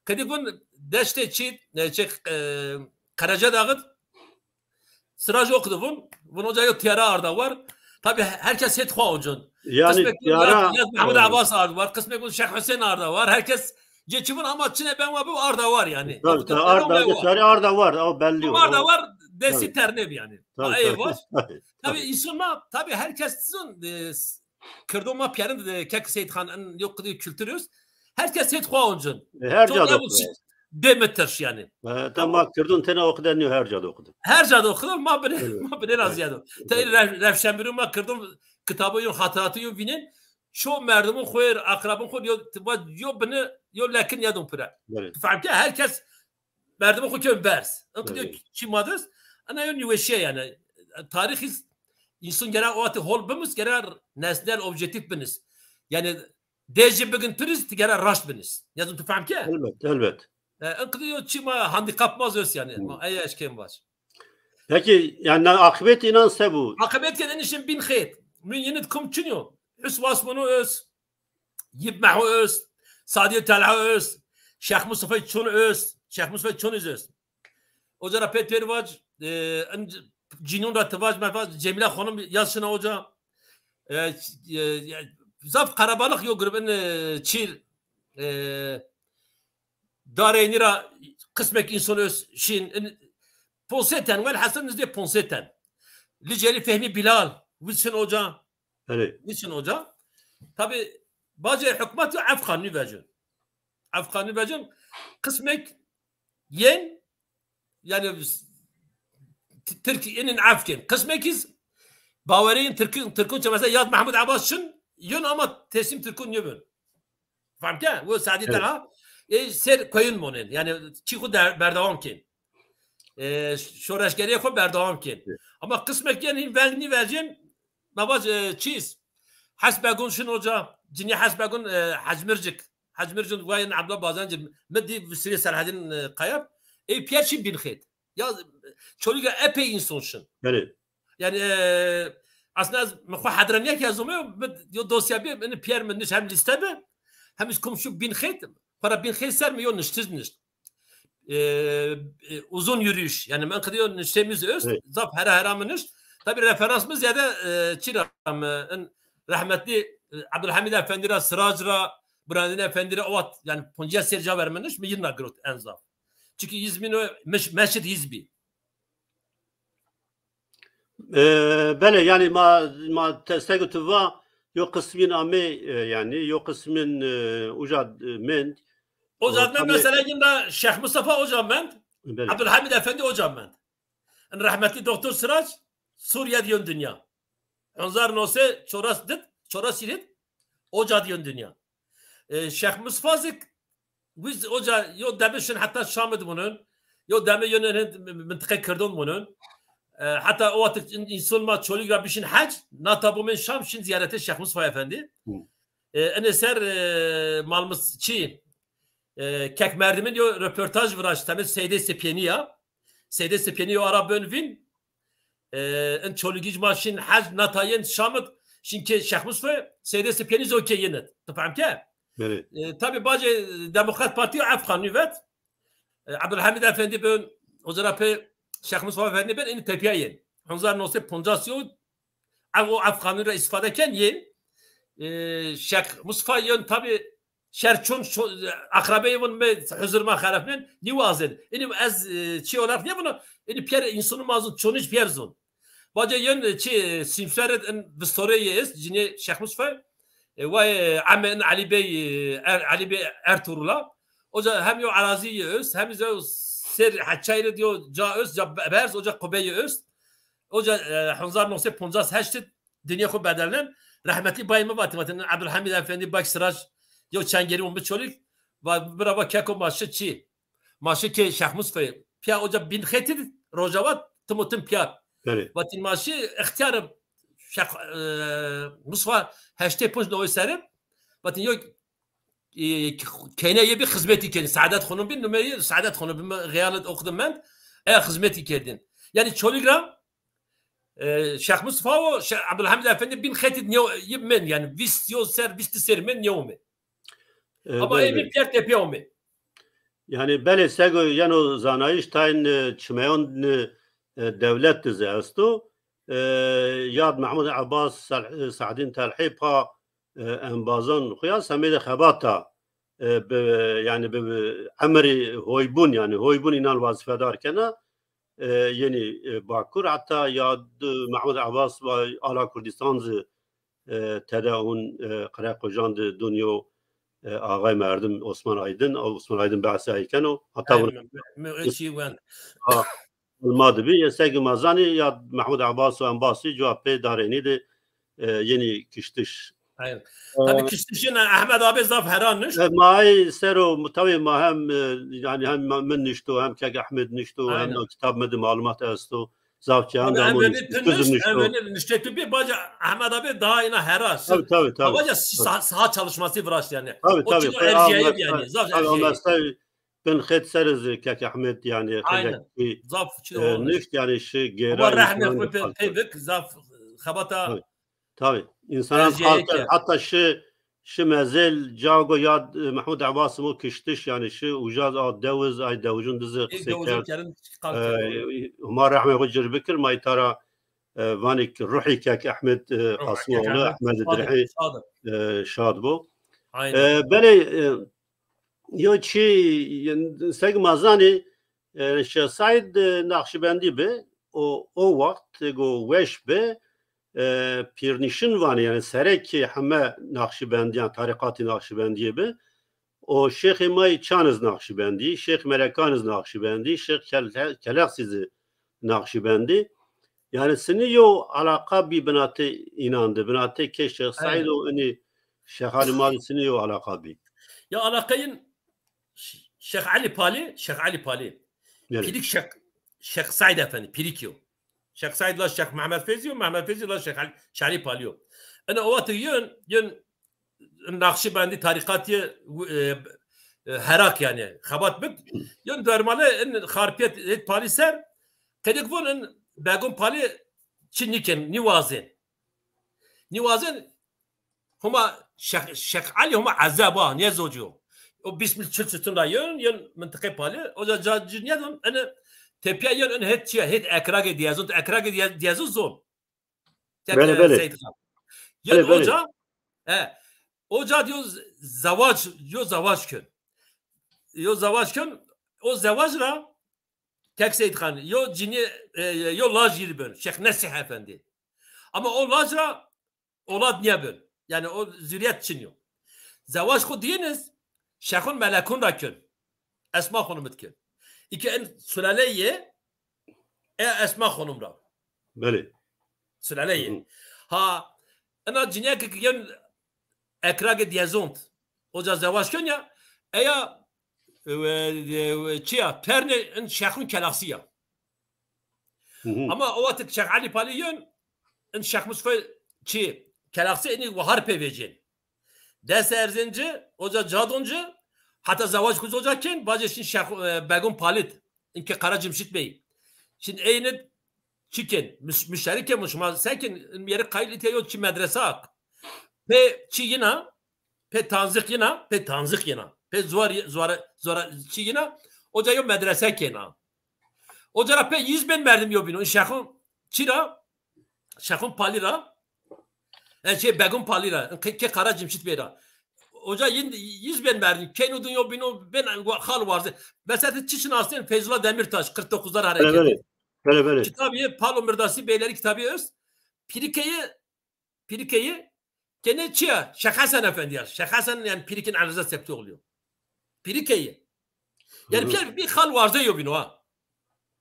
Qedî vun deştê çî, e, çi, e, Qerecedağ id, Sirac oqdi vun, vun oca yo tiyara arda war. Tabî he-, herkes hêt xo oncun. Yani Qismek vun tiyara, Yaz, Yaz Mehmud evet. Abbas arda war, qismek vun Şêx Husên arda war. Herkes cê çi vun ama çine ben wa bu arda war yani. Tabî, tabî, arda, tiyarî arda war, o belli o. Arda war, destî ternê bi yani. Tabî, tabî, tabî. Tabî, insan ma, tabî herkes zun, e, s-, Kirdon ma pîyerin de kek Seyîd Xan, en yo qidî kultur est. Herkes hêt xo oncun. E, her ca de oqide. Dê mi tirş yani. E, tamam, Kirdon tena oqide nîyo, her ca de oqide. Her ca de oqide, ma binê, Evet. ma binê ra Evet. ziyade. Evet. Te rev-, rewşenbîrû ma Kirdon kitabû yo, hatıratû yo vînên. Ço merdimûn xo, akrabûn xo yo, yo bini, yo lekin yedon pire. Evet. Tu fehm ke? Herkes merdimê xo kên berz. In qidî Evet. çî ma dest. Ena yo nîweşîye yani. Tarîx iz insan gere o atê hol bimis, gere nesnel, objektîf binis. Yani dê jî bigin piriz, ti gere raşt binis. Yazın tu fehm ke? Elbet, elbet. E, in qidî yo çî ma handîkap ma zî est yani. Hı. Ma ey eşkên vaj. Peki, yani akıbet inan se bu? Akıbet ke denişin Bin Xêt. Mîyûn id kum çin yo. Hus Wasmûnû est. Yib Meho est, Sadî Telha est, Şêx Mustafay Çon est, Şêx Mustafay Çon iz est. Oca ra pê têr vac, e, in c-, Cînûn ra ti vac, me vac, Cemîla Xanim yaz şina oca. E, e, e, zaf qerebalix yo grub in, e, çîr, e, dareynî ra qismek însan est şîn, in, ponse ten, welhasil nizdê ponse ten. Licelî Fehmî Bilal, wiz şin oca. Belê. Niçin oca? Tabî bacê hukmat yo efqan nîvecin. Efqan nîvecin. Qismek yên, yani, t-, Tirk inin efkên. Qismek iz bawereyên Tirkûn, Tirkûn çi mesela Yaz Mehmud Abbas şin, yün ama teslîm Tirkûn nîbin. Fehm ke? Wo Sadî Evet. Tena, e, ser koyun monên. Yani çî xo der-, berdewam kên. E, şoreşgerîyê xo berdewam kên. Evet. Ama qismek yên hîn veng nîvecên, ma vac, e, çîz. Hes Begun şin oca, cinî Hes Begun, e, Hecmircik. Hecmircik wayên Abdullah Bazancî, mi dî visirê Serhedîn, e, Kayap. Ey pîyer şin Bin Xêt. Ya, Çolîg ra epey însan şin. Belê. Yani, e, aslında ez, mi xo hedre nîya ke ez omeyo, mi yo dosya bi, mi pîyer mi nişt hem lîste bi, hem iz komşu Bin Xêt, xora Bin Xêt ser mi yo niştiş nişt. E, e, uzun yürüyüş. Yani mi qidî yo niştê mi zî est, Evet. zaf hera hera mi nişt. Tabî referans mi ziyade, e, çî ra mi, in, rahmetli, e, Abdülhamid Efendi ra, Sirac ra, Burhanedîn Efendî ra o wext, yanî poncîya ser ca vermeniş, mi yin ra girot en zaf. Çunkî yîz bîn o meş-, meşid yîz bî. E, belê, yanî ma, ma te-, sego tu va, yo qismîn amê, e, yanî yo qismîn, e, uca, e, mend. Oca mend mesela yin ra Şêx Mustafa oca mend. Belê. Abdülhamid Efendi oca mend. In rehmetlî doktor Sirac Sûrîye di yon dinya. Hezar no sey çoras dit, çoras hîrê di oca di yon dinya. E, Şêx Mustafa zik, wiz oca yo deme şin heta Şam di munin, yo deme yon hin mintiqê Kirdon munin. E, heta o wext in-, însan ma Çolîg ra bişin hec, nata bo min Şam şin zîyaretê Şêx Mustafa Efendî. E, inê ser, e, malmis çi, e, kek merdimin yo röportaj viraşt, temin Seydê Sipênî ya. Seydê Sipênî yo ara bön vîn. E, in Çolîgij ma şin hec nata yin Şam id, şin kê Şêx Mustafa, Seydê Sipênî zo kê yin id. Tu fehm ke? Belê. E, tabî bacê Demokrat Partî yo ev qanûnî vet. E, Abdülhamid Efendî bön, o zira pê Şêx Mustafa Efendî bön, inî tepîya yin. Hezar no sey poncas yo, ev o ev qanûnî ra îstîfade ken yin. E, Şêx Mustafa yon tabî şer çon, ço-, aqrebeyê vun mi huzur ma xerefnen, nîwazên. Înî ez, e, çi olarak nêvuna, înî pîyer însanû ma zun, çonij pîyer zun. Bacê yen, e, çi, e, sînfer id in vistoreyê est, cinê Şêx Mustafa, e, vay, e, eme in Elî Bey, e, Er-, Elî Bey Ertuğrul a. Oca hem yo erazî yê est, hem zî ser heçay id yo ca est, ca be-, berz, oca qubeyê est. Oca, e, hezar no sey poncas heşt id dinya xo bedelnen. Rehmetlî bayê mi vatî, vatî, Abdülhamid Efendî, Bak Sirac, yo çengerî û mi Çolîg, va, bira va keko ma şi çi? Ma şi kê Şêx Mustafayî. Pîya oca bîn xetî di, Rojava, tim û tim pîya. Belê. Vatîn ma şi, extîyarî Şêx, e, Mustafa heştê ponc newey serî. Vatîn yo, e, kêneyê bî xizmetî kerdîn. Saadet Xanûm bî, numerî Saadet Xanûm bî, mi xeyal id oqdim mend. Eya xizmetî kerdîn. Yanî Çolîg ra, e, Şêx Mustafa û Şêx Abdülhamid Efendî bîn xetî nîyo, yi mend, yanî vîst yo ser, vîst di ser mend nîyo mi. E, ama belê, ê bîn belê. Pîyer tepîya omê. Yanî belê, sego yeno zanayîş, tayên, e, çimeyon, e, dewlet di zî esto. E, yad Mehmud Abbas, Sel-, e, Saedîn Telhî pa, e, embazan xo ya semê de xebata, e, bi, yanî bi, bi emirî hoybûn, yanî hoybûn înan wazîfedar kena. E, yenî, e, Bakur, heta yad Mehmud Abbas va ala Kurdîstan zî, e, tede hûn, e, qire qojan di dûn yo, e, axay merdim Osman Aydin, Osman Aydin behsê ay keno. Heta vun ma di bî, ya seg ma zanî, ya Mehmud Abbas û embasî cuwa pê darênî di, e, yenî kiştiş. Aynen. E, tabî kiştiş yenî Ehmed abi zaf heran nişt. E, ma ay ser o, tabî ma hem, e, yanî hem ma, min nişto, hem kek Ehmed nişto, hem kitab mi di malumat esto. Zaf çîyan de ama nişto. Em nişte tu bî, baca Ehmed abi daha ina hera. Tabii, tabii, tabii. Baca saha çalışması viraşt yanî. Tabii, tabii. O çino erciyayî yanî. Zaf erciyayî. Bin xet ser iz kek Ehmed yanî. Aynen. Zaf çino, e, nişt yanî şi gêra. Ama rehmê xo pê, pê vik zaf xebata. Tabii. Tabii. Însanan xal kerd. Heta şi, şi mezel, cago ya, e, Mehmud Abbas mo kiştiş, yanî şi uca a dewiz, ay dewijun di zî qisey kerd. E, Huma rehmê xo cir bikir, ma îta ra, e, vanî ki ruhî kek Ehmed, e, Qasimoğlu, Ehmed Dirhî, e, şad bo. Aynen. E, belê, e, yo çi, seg ma zanî, e, Şêx Seîd, e, Naqşîbendî bi, o, o wext go weş bi, e, pîrnîşin vanê, yanî serekê heme Naqşîbendîyan, tarîqatê Naqşîbendîye bi. O şêxê ma yê çan iz Naqşîbendî, Şêx Melekan iz Naqşîbendî, Şêx Kel-, Kelexsî zî Naqşîbendî. Yanî sinî yo alaqa bî binatê înan di, binatê kê Şêx Seîd û inî şêxanê ma di sinî yo alaqa bî. Ya alaqeyên Ş-, Şêx Elî Palî, Şêx Elî Palî. Belê. Pîrik Şêx, Şêx Seîd Efendî, pîrik yo. Şêx Seîd la Şêx Mehmed Feyzî yo, Mehmed Feyzî la Şêx Elî, Şêx Elî Palî yo. Ina o wext yön, yön Naqşîbendî tarîqatî, e, e, Herak yanî, xebat bik. Yön dermale in Xarpîyet hêt Palî ser, qedek von in Begon Palî çi nîken, nîwazên. Nîwazên Homa Şêx, Şêx Elî Homa ezeb a, nêzoc o. O bîst mil çil sütun ra yön, yön mintiqê Palî. O ca, ca ci nêdon, ene tepîya yön, ene hêt çiya, hêt ekragê diyezon, ekragê diye-, diyezon zon. Belê, belê. Yön belê, oca, e, Oca yo z-, zewac, yo zewac kön. Yo zewac kön, o zewac ra Kek Seydxan, yo cinî, e, yo laj yî ben, Şêx Nesîh Efendî. Ama o laj ra olad nîyeben. Yanî o zurîyet çin yo. Zewac xo diyeniz, Şêxun Melekun ra kön. Esma Xonum id kön. Îke en sulale yê, e Esma Xonum ra. Belê. Sulale yê. Hı hı. Ha, ena cinîyeke ke yen Ekragê Diyezond. Oca zewac kön ya, eya, e, e, çi ya, pernê in Şêxun Kelaxsî ya. Hı hı. Ama o wextî Şêx Elî Palî yön, in Şêx Mustafa çi, Kelaxsî inî wahar pê vecên. Dest erzên ci, oca cadon ci, heta zewac xu oca kên, vacê şin Şêx, e, Begun Palî d, in ke Qara Cimşit Bey. Şin eynî çi kên, müş-, müşterî kên, şima se kên, in yeri qayîl îtya yo çi medrese ak. Pê çi yina, pê tanzîq yina, pê tanzîq yina. Pê zuar, zuar, zuar çi yina, oca yo medrese kêna. Oca ra pê yüz bin merdim yo bîno. In Şêxun çi ra, Şêxun Palî ra, e, şey, Begun Palî ra, ke, ke Qara Cimşit Bey ra. Oca yin yüz bin merdim. Keyno dun yo bîno, ben xal warze. Mesela çi şinasên Feyzullah Demirtaş, kırk dokuzlar hareketi. Belê, belê. Belê, belê. Kitabı Palo Mirdasî Beyleri kitabı öz. Pirîkeyî, pirîkeyî kenê çi ya? Şêx Hesen Efendî ya. Şêx Hesen yanî pirîkên Elîreza Septîoğlu yo. Pirîkeyî. Yanî Hı hı. pîyer bir xal warze yo bîno ha.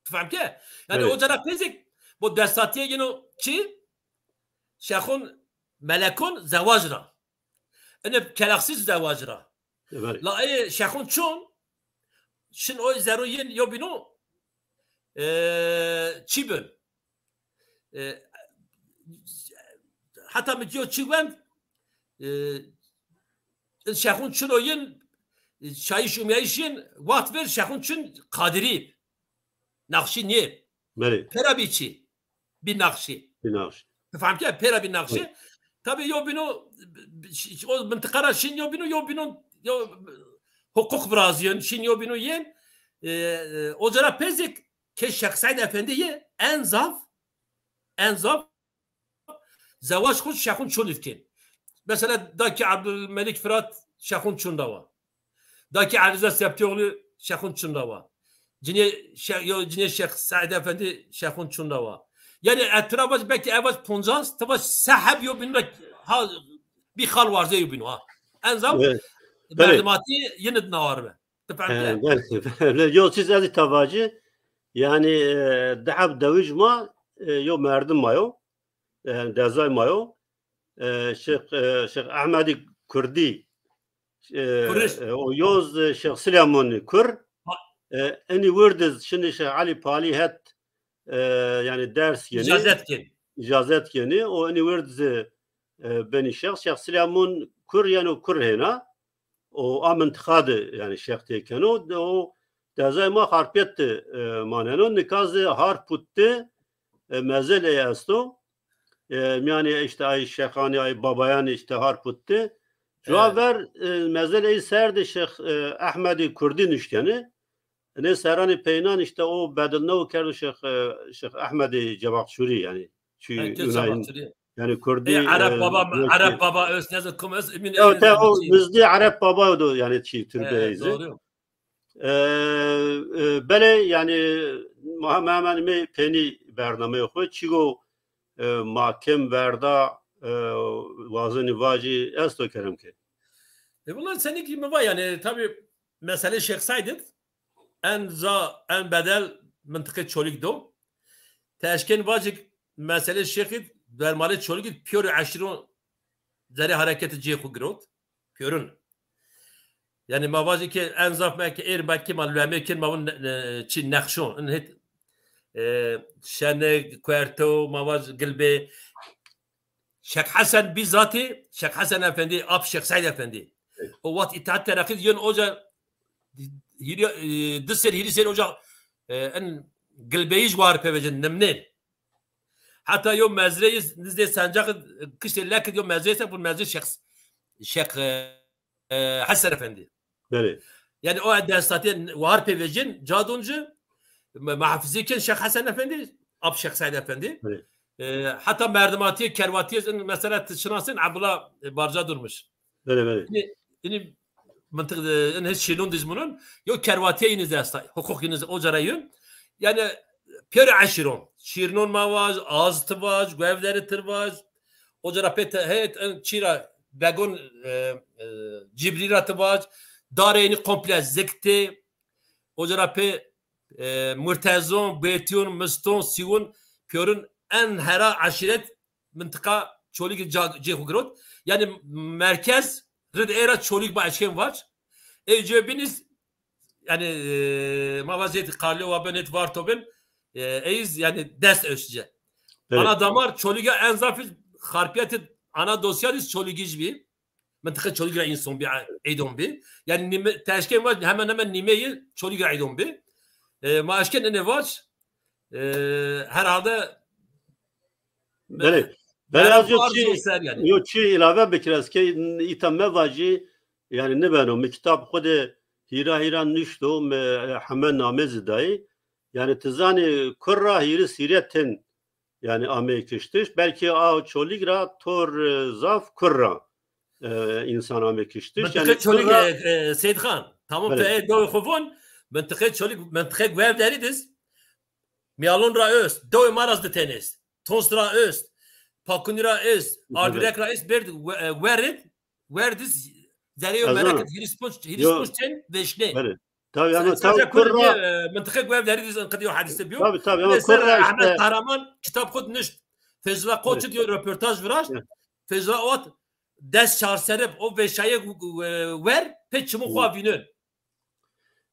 Tu fehm ke? Yanî Evet. oca ra pezek, bu destatiye yino çi? Şêxun Melekun zewac ra. Ene Kelaxsî zewac ra. Evet. La ê Şêxun Çon, şin oy zerun yin yo bîno, e, çi bin? E, heta mi diyo çi wend, e, Şêxun Çun o yin, e, şayîş umyayîş yin, wext ver Şêxun Çun Qadirî. Naqşî nîyê. Belê. Pera bî çi? Bî naqşî. Bî naqşî. Tu fehm ke? Pera bî naqşî. Belê. Tabî yo bîno, o mintiqa ra şin yo bîno, yo bîno, yo huquq virazîyen, şin yo bîno yên. E, e, oca ra pezek ke Şêx Seîd Efendî yê en zaf, en zaf zewac xu Şêxun Çun id kên. Mesela dakî Abdülmelik Fırat Şêxun Çun ra wa. Dakî Elîreza Septîoğlu Şêxun Çun ra wa. Cinê Şê-, yo, cinê Şêx Seîd Efendî Şêxun Çun ra wa. Yanî ez tu ra vac, belkî ez vac poncas, tu vac se heb yo bîno ra ha, bî xal warze yo bîno ha. En zaf Evet. Belê. merdimatî yin id na war be. Tu fehm He, ke? belê, belê. Yo çîz ez îta vacî. Yanî, e, di heb dewij ma, e, yo merdim ma yo. E, dezay ma yo. E, Şêx, e, Şêx Ehmedî Kurdî, e, Kurdiş. e, o yoz, e, Şêx Silêmonî Kur. Ha. E, enî wird iz şinî Şêx Elî Palî het, e, yanî ders yenî. Îcazet kên. Îcazet yenî. O enî wird zi, e, benî şêx. Şêx Silêmon Kur yeno Kur hêna. O a mintiqa de yanî şêx têkeno. De o dezay ma Harpêt de, e, maneno. Nika zi Harpût de, e, mezel ey esto. E, mîyanê îşte ay şêxanî, ay babayanî îşte Harpût de. Cuwa Evet. ver, e, mezel ey ser de Şêx, e, Ehmedî Kurdî nuştene. Nê serranê peynan îşte o bedilnew kerdo Şêx, e, Şêx Ehmedê Cebakçurî yanî. Çi Evet, Yunan, Cebakçurî. yanî Kurdî, E, Ereb e, Baba, Yunan Ereb çi. Baba öz, ne zî kum öz, emin Ya, değilim te yani o çi. Nizdî Ereb Baba do yanî çi, türbe Evet, eyzi. doğru. E, e, belê yanî ma, ma hemen mê penî bernameyê xo çîgo, e, ma kêm verda, e, wazenî vacî esto kerem ke. E, bunlar senî ki mi va yanî, tabii mesele Şêx Seîd id en za, en bedel mintiqê Çolîg do. Ti eşkên vacik mesele Şêx id, dermalê Çolîg id pîyor û eşîron zerê hareketî cihê xwu girot. Pîyorun. Yanî ma vajî ke en zaf me ke êr belkî ma luemê kên ma vun ne-, ne-, çi nexşo. In hêt, e, şenik, kuerto, ma vaj gilbê. Şêx Hesen bîzatî, Şêx Hesen Efendî, ap Şêx Seîd Efendî. Evet. O wext Îttihat Tereqî yön oca hîrî, e, di ser hîrî ser oca, e, en gilbeyij war pevecin, nimnên. Heta yo mezreyî nizdê Sencaq, kiştê Lek yo mezreyî se, bu mezrê Şêx, Şêx, e, e, Hesen Efendî. Belê. Yanî o destatiye war pevecin, cadon ci, me-, muhafizî kên Şêx Hesen Efendî, ap Şêx Seîd Efendî. Belê. E, heta merdimatiye, kervatiye, mesela ti şinasin Abdullah, e, Barca Durmuş. Belê, belê. Ini, ini mıntık, e, ini hiç şiiron dizmunun, yo kervatiye ini de esta, hukuk ini de ocara yun. Yani, piyori aşiron. Şirinon ma vaj, aztı vaj, guevleri tır vaj. Ocara pete, het, en, çira, begon, e, e, cibrira tı vaj. Dare ini komple zikti. Ocara pe, e, murtezon, betiyon, miston, siwun, piyorin en hera aşiret mıntıka Çolîg ca-, cê xo girot. Yani merkez rid era Çolîg ba eşken vac. Ev cebiniz yani, e, ma vaziyet Karlio wa ben et varto ben, e, eyiz yani dest ösce. Evet. Ana damar Çolîga en zafî xarpiyeti ana dosyadis Çolîgiz bi. Mıntıka Çolîg ra inson bi, eydon bi. Yani nime, teşken vac hemen hemen nimeyi Çolîg ra eydon bi. E, ma eşken ene vac, e, herhalde Belê. Belê, az yo çî, ser yani. Yo çî ilave bikir ez ke îta mevacî, yani nibeno. Mi kitab xwu de hîra hîra nuşto, mi, e, heme name zî dayî. Yani ti zanî kurra hîris hîrê tin, yani ameyê kiştiş. Belkî a Çolîg ra tor, e, zaf kurra, e, însan ameyê kiştiş. Mıntıka yani Çolîg, kurra e, e, Seyîd Xan. Tamam, belê. Tu ê dawê xwu von. Mıntıka Çolîg, mıntıka Guevderî diz. Miyalon ra öst, dawê ma ra zî di tenê est. Tons ra est, Pakunî ra est, Ardirek ra est, berd, we-, e, werid, werdis, zerê yo merak et, hîris ponc, hîris ponc ten veşnê. Belê. Tabii ama tabii kurra, e, mıntıka Guevderî diz inqidî yo hadise biyo. Tabii, tabii ama kurra işte. Ahmet Kahraman kitab xud nişt. Feyzullah Koç diyor röportaj viraşt. Feyzullah ot des çar serip o veşaye, e, wer, pe çimu xwa vînön.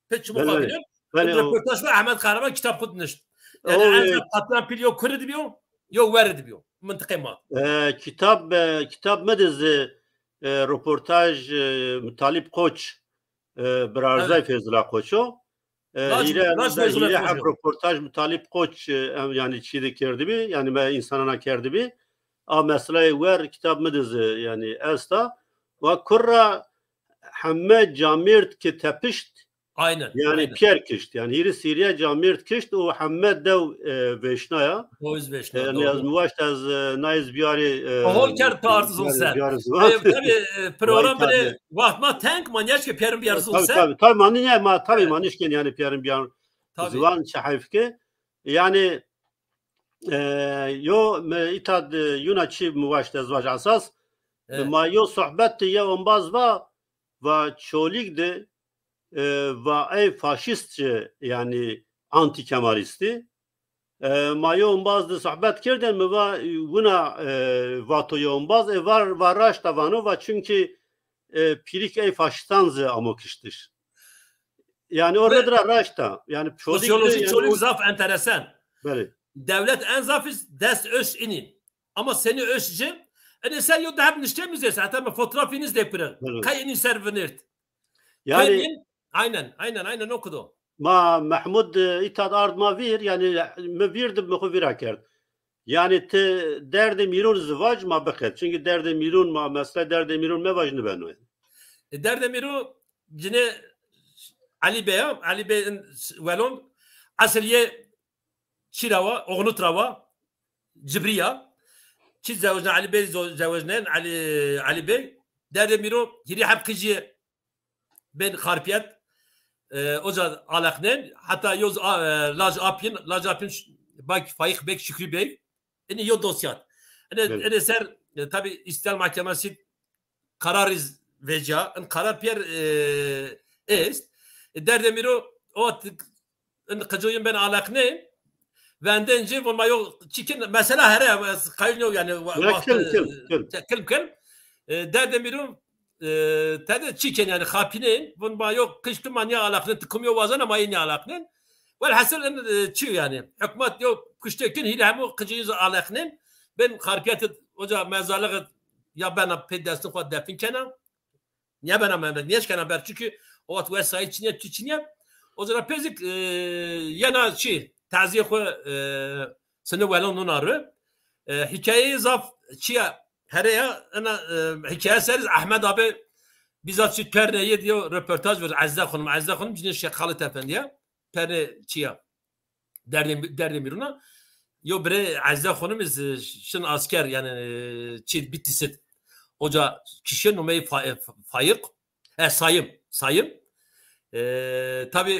Pe çimu xwa vînön. Belê, belê. Röportaj ver Ahmet Kahraman kitab xud nişt. Yani o, en, e, zaf qatran pîl yo kurri di biyo, yo werri di biyo. Mıntıqê ma. E, kitab, e, kitab mi de zî, e, röportaj, e, Mutalip Koç, e, birarzay Feyzullah Koç o. E, hîre, hîre heb röportaj Mutalip Koç, e, em, yani çî de kerdibî, yani me însanana kerdibî. A meseleyê wer kitab mi de zî, yani esta. Wa kurra heme camêrd ke tepişt, aynen, yani aynen. Piyer kişt. Yani hîris hîrê camêrd kişt û heme dew, e, veşnaya. Doyuz veşna, yani doğru. Ez mi waşt ez, e, nayez biyarî, e, hol kerd partizon ser. Biyarî ziwan. E, tabii, e, program bile vaxt ma teng, ma niyaj ke piyerin biyar ziwan ser. Tabii, tabii. Tabii, ma niye, ma, tabii, ma nişken yani piyerin biyar ziwan çi heyf ke. Yani, e, yo, mi îta de yuna çi mi waşt ez vaj esas. E, ma yo sohbet de ye ombaz va, va Çolîg de, e, va ey faşîst ci, yani antîkemalîstî. E, ma yo ombaz de sohbet kerdên, mi va, wina, e, vato yo ombaz, e, var, va raşta vano, va çunkî, e, pîrik ey faşîstan zî amo kiştiş. Yani o rid ra raşta. Yani Çolîg de, sosyolojî yani Çolîg zaf enteresan. Belê. Dewlet en zaf iz dest ös inin. Ama seni ös ci, enê ser yo deheb nişte mi zes, hatta mi fotoğraf iniz de pire. Belê. Kay inin ser vinert. Yani aynen, aynen, aynen o kudo. Ma Mehmud, e, îta de ard ma vîr, yani mi vîr de mi xwu vîra kerd. Yani ti derdê mîrûn zî vaj ma biqet. Çünkü derdê mîrûn ma, mesela derdê mîrûn mevaj nibeno. E, derdê mîrûn cinê Elî Bey a, Elî Bey in welon, esil yê çî ra wa, Oxnut ra wa, Cibrî ya. Çi zewecnen Elî Bey, zo-, zewecnen Elî, Elî Bey. Derdê mîrûn hîrî heb qijî ben Xarpiyet, e, oca aleqnen. Hatta yoz a, e, Lac Apin, Lac Apin ş-, bak Faik Bek, Şükrü Bey. Ini yo dosyat. Ene, ene ser, e, tabi İstiklal Mahkemesi karar iz veca. In karar piyer, e, est. E, derdê mîrûn o t-, in qicoyun ben aleqnen. Venden ci von ma yo çikin mesela here, ez qayil yo yani wa-, waxt, e, kilm, kilm. Kilm, kilm. E, derdê mîrûn, e, tede çiken yani xapînên, vun ma yo qij tu ma nîya alaqnên, tu kum yo wazena ma yê nîya alaqnên. Welhasil in, e, çi yani, hukmat yo kuşte kin hîlî hemû qicî alaqnên, ben Xarpiyet oca mezarlığ ya bena pê destin xwu defin kena. Nîye bena Mehmet, nîye şkena ber, çünkü o wextî wesayît çinîye, çi çinîye. O zira pêzik, e, yena çi, tazîye xwu, e, sini welon nuna ri. E, hîkayeyê zaf çiya, here ya, ena, e, hîkaye ser iz Ahmet abi bizzat çi pernê yê diyo röportaj ver, Azize Xanım, Azize Xanım cinê Şêx Xalid Efendi ya, pernê çiya. Derdê, derdê mîrûna. Yo bire Azize Xanım iz, e, şin asker, yani, e, çi Bitlisî d. Oca kişîye nomeyî Fa-, e, Fa-, Faîq, e, Sayim, Sayim. E, tabî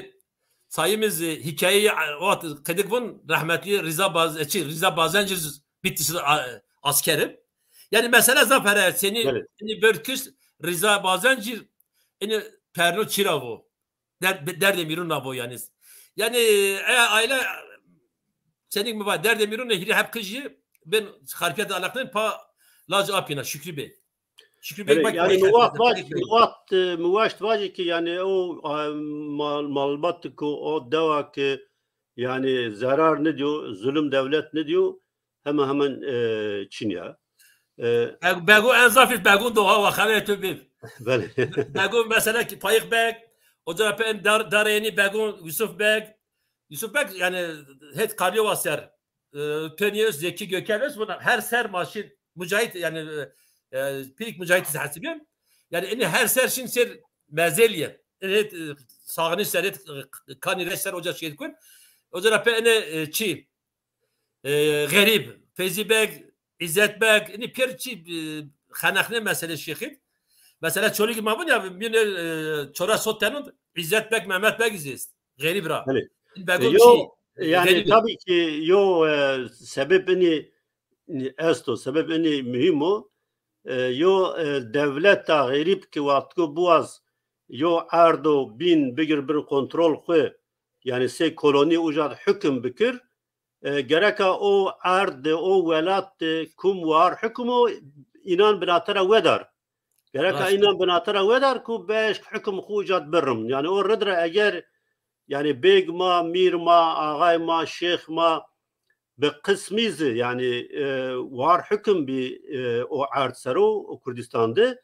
Sayim iz, e, hîkayeyi, e, o wext qedik vun rehmetlî Rîza Baz-, e, çi, Rîza Bazencî iz Bitlis a-, asker ib. Yanî mesela zaf here, senî, Belê. Senî berd kişt, Rîza Bazencî înî perno çî ra vo. Der-, Derdemîrûn ra vo yanî. Yanî, e, aile, senîk mi va, Derdemîrûn hîrê heb qijî, bên Xarpêt de alaqnên pa lac apîna, Şükrü Bey. Şükrü Bey, Belê, bak, yanî mi waxt vaj-, mi waxt, e, mi waşt vajî ki yanî o, a, mal-, malbat ki o dewa ki yanî zerar nidîyo, zulum dewlet nidîyo, hemen hemen, e, çin ya. E, Beg-, Begu en zafî Begu doğa wa xeverê tu bib. Belê. Begu mesela ki Faîq Beg, oca ra pê en dar-, darê enî Begu Yusuf Beg. Yusuf Beg yanî het Karlîyo wa ser. E, Tony Öz, Zeki Göker Öz, buna her ser ma şî Mücahit yanî, e, e, pîk Mücahit hesibîyen. Yanî enî her ser şîn ser mezelîye. Enî het, e, sağınış ser, het, e, kanî reş ser oca şî het kun. Oca ra pê enî, e, çi e, Xerîb, Feyzî Beg, Îzzet Beg, înî pêr çî, e, xeneqnê mesele şêxîd. Mesela Çolîg ma vun ya, mîne, e, çora sot tenun Îzzet Beg, Mehmet Beg zî est. Xerîb ra. Belê. Înî E, Begun yo, çî, e, yanî Xerîb. Tabî ki yo, e, sebeb înî, înî esto, sebeb înî muhîm o. E, yo, e, dewleta Xerîb ki wextko biwaz yo erdo bîn bigir bin kontrol xwu, yanî sey kolonî uca di hukm bikir, e, gereka o erd de, o welat de kum war hukm o, înan binate ra wedar. Gereka Rast. Înan binate ra wedar ku bieşk hukm xwu uca di birrimn. Yanî o rid ra eger, yanî bêg ma, mîr ma, axay ma, şêx ma bi qismî zî, yanî, e, war hukm bî, e, o erd ser o, o Kurdistan de.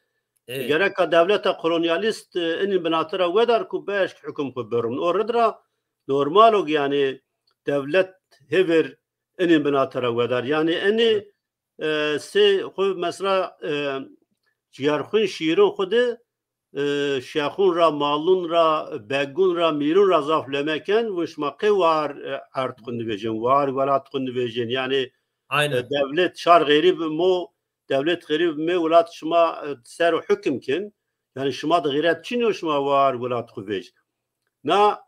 Ê. Gereka dewleta kolonyalîst, e, înî binate ra wedar ku bieşk hukm xwu birrimn. O rid ra normal o ki yanî dewlet hêvir înî binate ra wedar. Yanî înî, Evet. E, sey xwu mesela, e, cîyerxwîn şîîrûn xwu de, e, şexûn ra, malûn ra, begûn ra, mîrûn ra zaf leme ken, vun şima qey war, e, erd xwu nivêjên, war welat xwu nivêjên. Yanî, Aynen. E, dewlet şar xerîb mo, dewlet xerîb me, welat şima, e, ser o hukm kin. Yanî şima di xîret çin o şima war welat xwu vêj. Na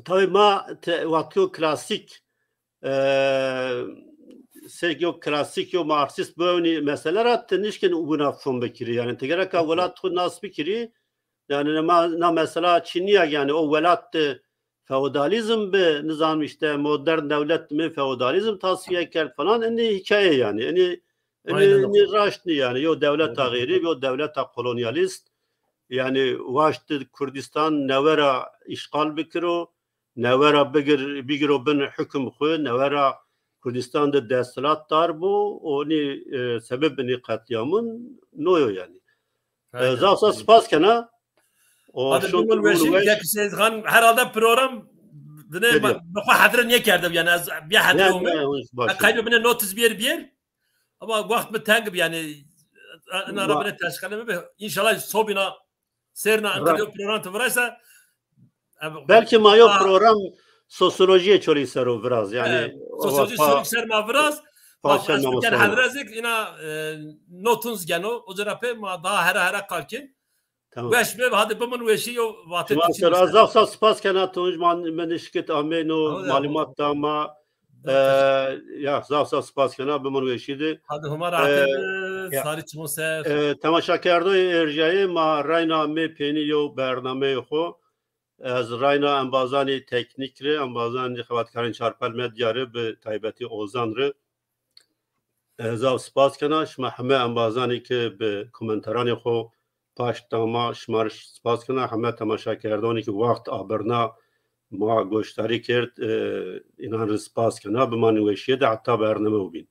Tabî ma te-, wextîyo klasîk, e, sey yo klasîk, yo marksîst biwewnî mesele ra ti nişkin wina fom bikirî. Yanî ti gereka welat xwu nas bikirî. Yanî ma, na mesela çinî ya, yanî o welat de feodalîzm bi, nizam îşte modern dewlet mi feodalîzm tasfiye kerd falan. Înî hîkaye yanî. Înî, înî, Aynen. Înî raşt nî yanî. Yo dewleta Doğru. Xerîb, yo dewleta kolonyalîst. Yanî waşt Kurdistan newe ra îşxal bikiro, newe ra bigir-, bigiro bin hukm xwu, newe ra Kurdistan de desthilat dar bo, o înî, e, sebeb înî qetlîyamun no yo yanî. E, Aynen. Zaf zaf spas kena. O Hadi şon bimun bimun weş. Weş. Kek Seyîd Xan, herhalde program bine Geliyor. Ma-, bi xwu hedre nêkerdim yanî, ez bir hedre Ne, ume. Ne, o baş. Kaybı bine notiz bir bir. Ama wext mi teng bi yanî, ina ra Ma- bine teşkele mi bi. Înşallah sobîna serna Ra- enka yo program tu viraysa, e, Belkî ma yo a- program sosyolojîye çolî ser o viraz. Yanî, e, o sosyolojî pa-, sosyolojî ser ma viraz, ma parça ez namuslarına. Hedrezik, ina, e, notun zî geno, o cira pê ma daha hera hera qal kin. Tamam. Weş be, hadi bimun weşî yo vatê Şima ser. Zaf zaf spas kena Tunc, ma, mi nişkit ameyno, malûmat da ma. E, ya, zaf zaf spas kena, bimun weşî de. Hadi Homa rahat e, sarî çimun ser. E, temaşakerdoyê erjayê ma rayna amê peynî yo bernameyê xwu. Ez rayna embazanê teknîk rê, embazanê xebatkarên Çarpel Medya rê, bi taybetî Ozan rê. Ez zaf spas kena. Şima heme embazanê ke bi komentaranê xo paşt da ma, şima rê spas kena. Heme temaşakerdanê ke wext abirna ma goşdarî kerd, e, înan rê spas kena. Bimanê weşîye de heta bername û bîn.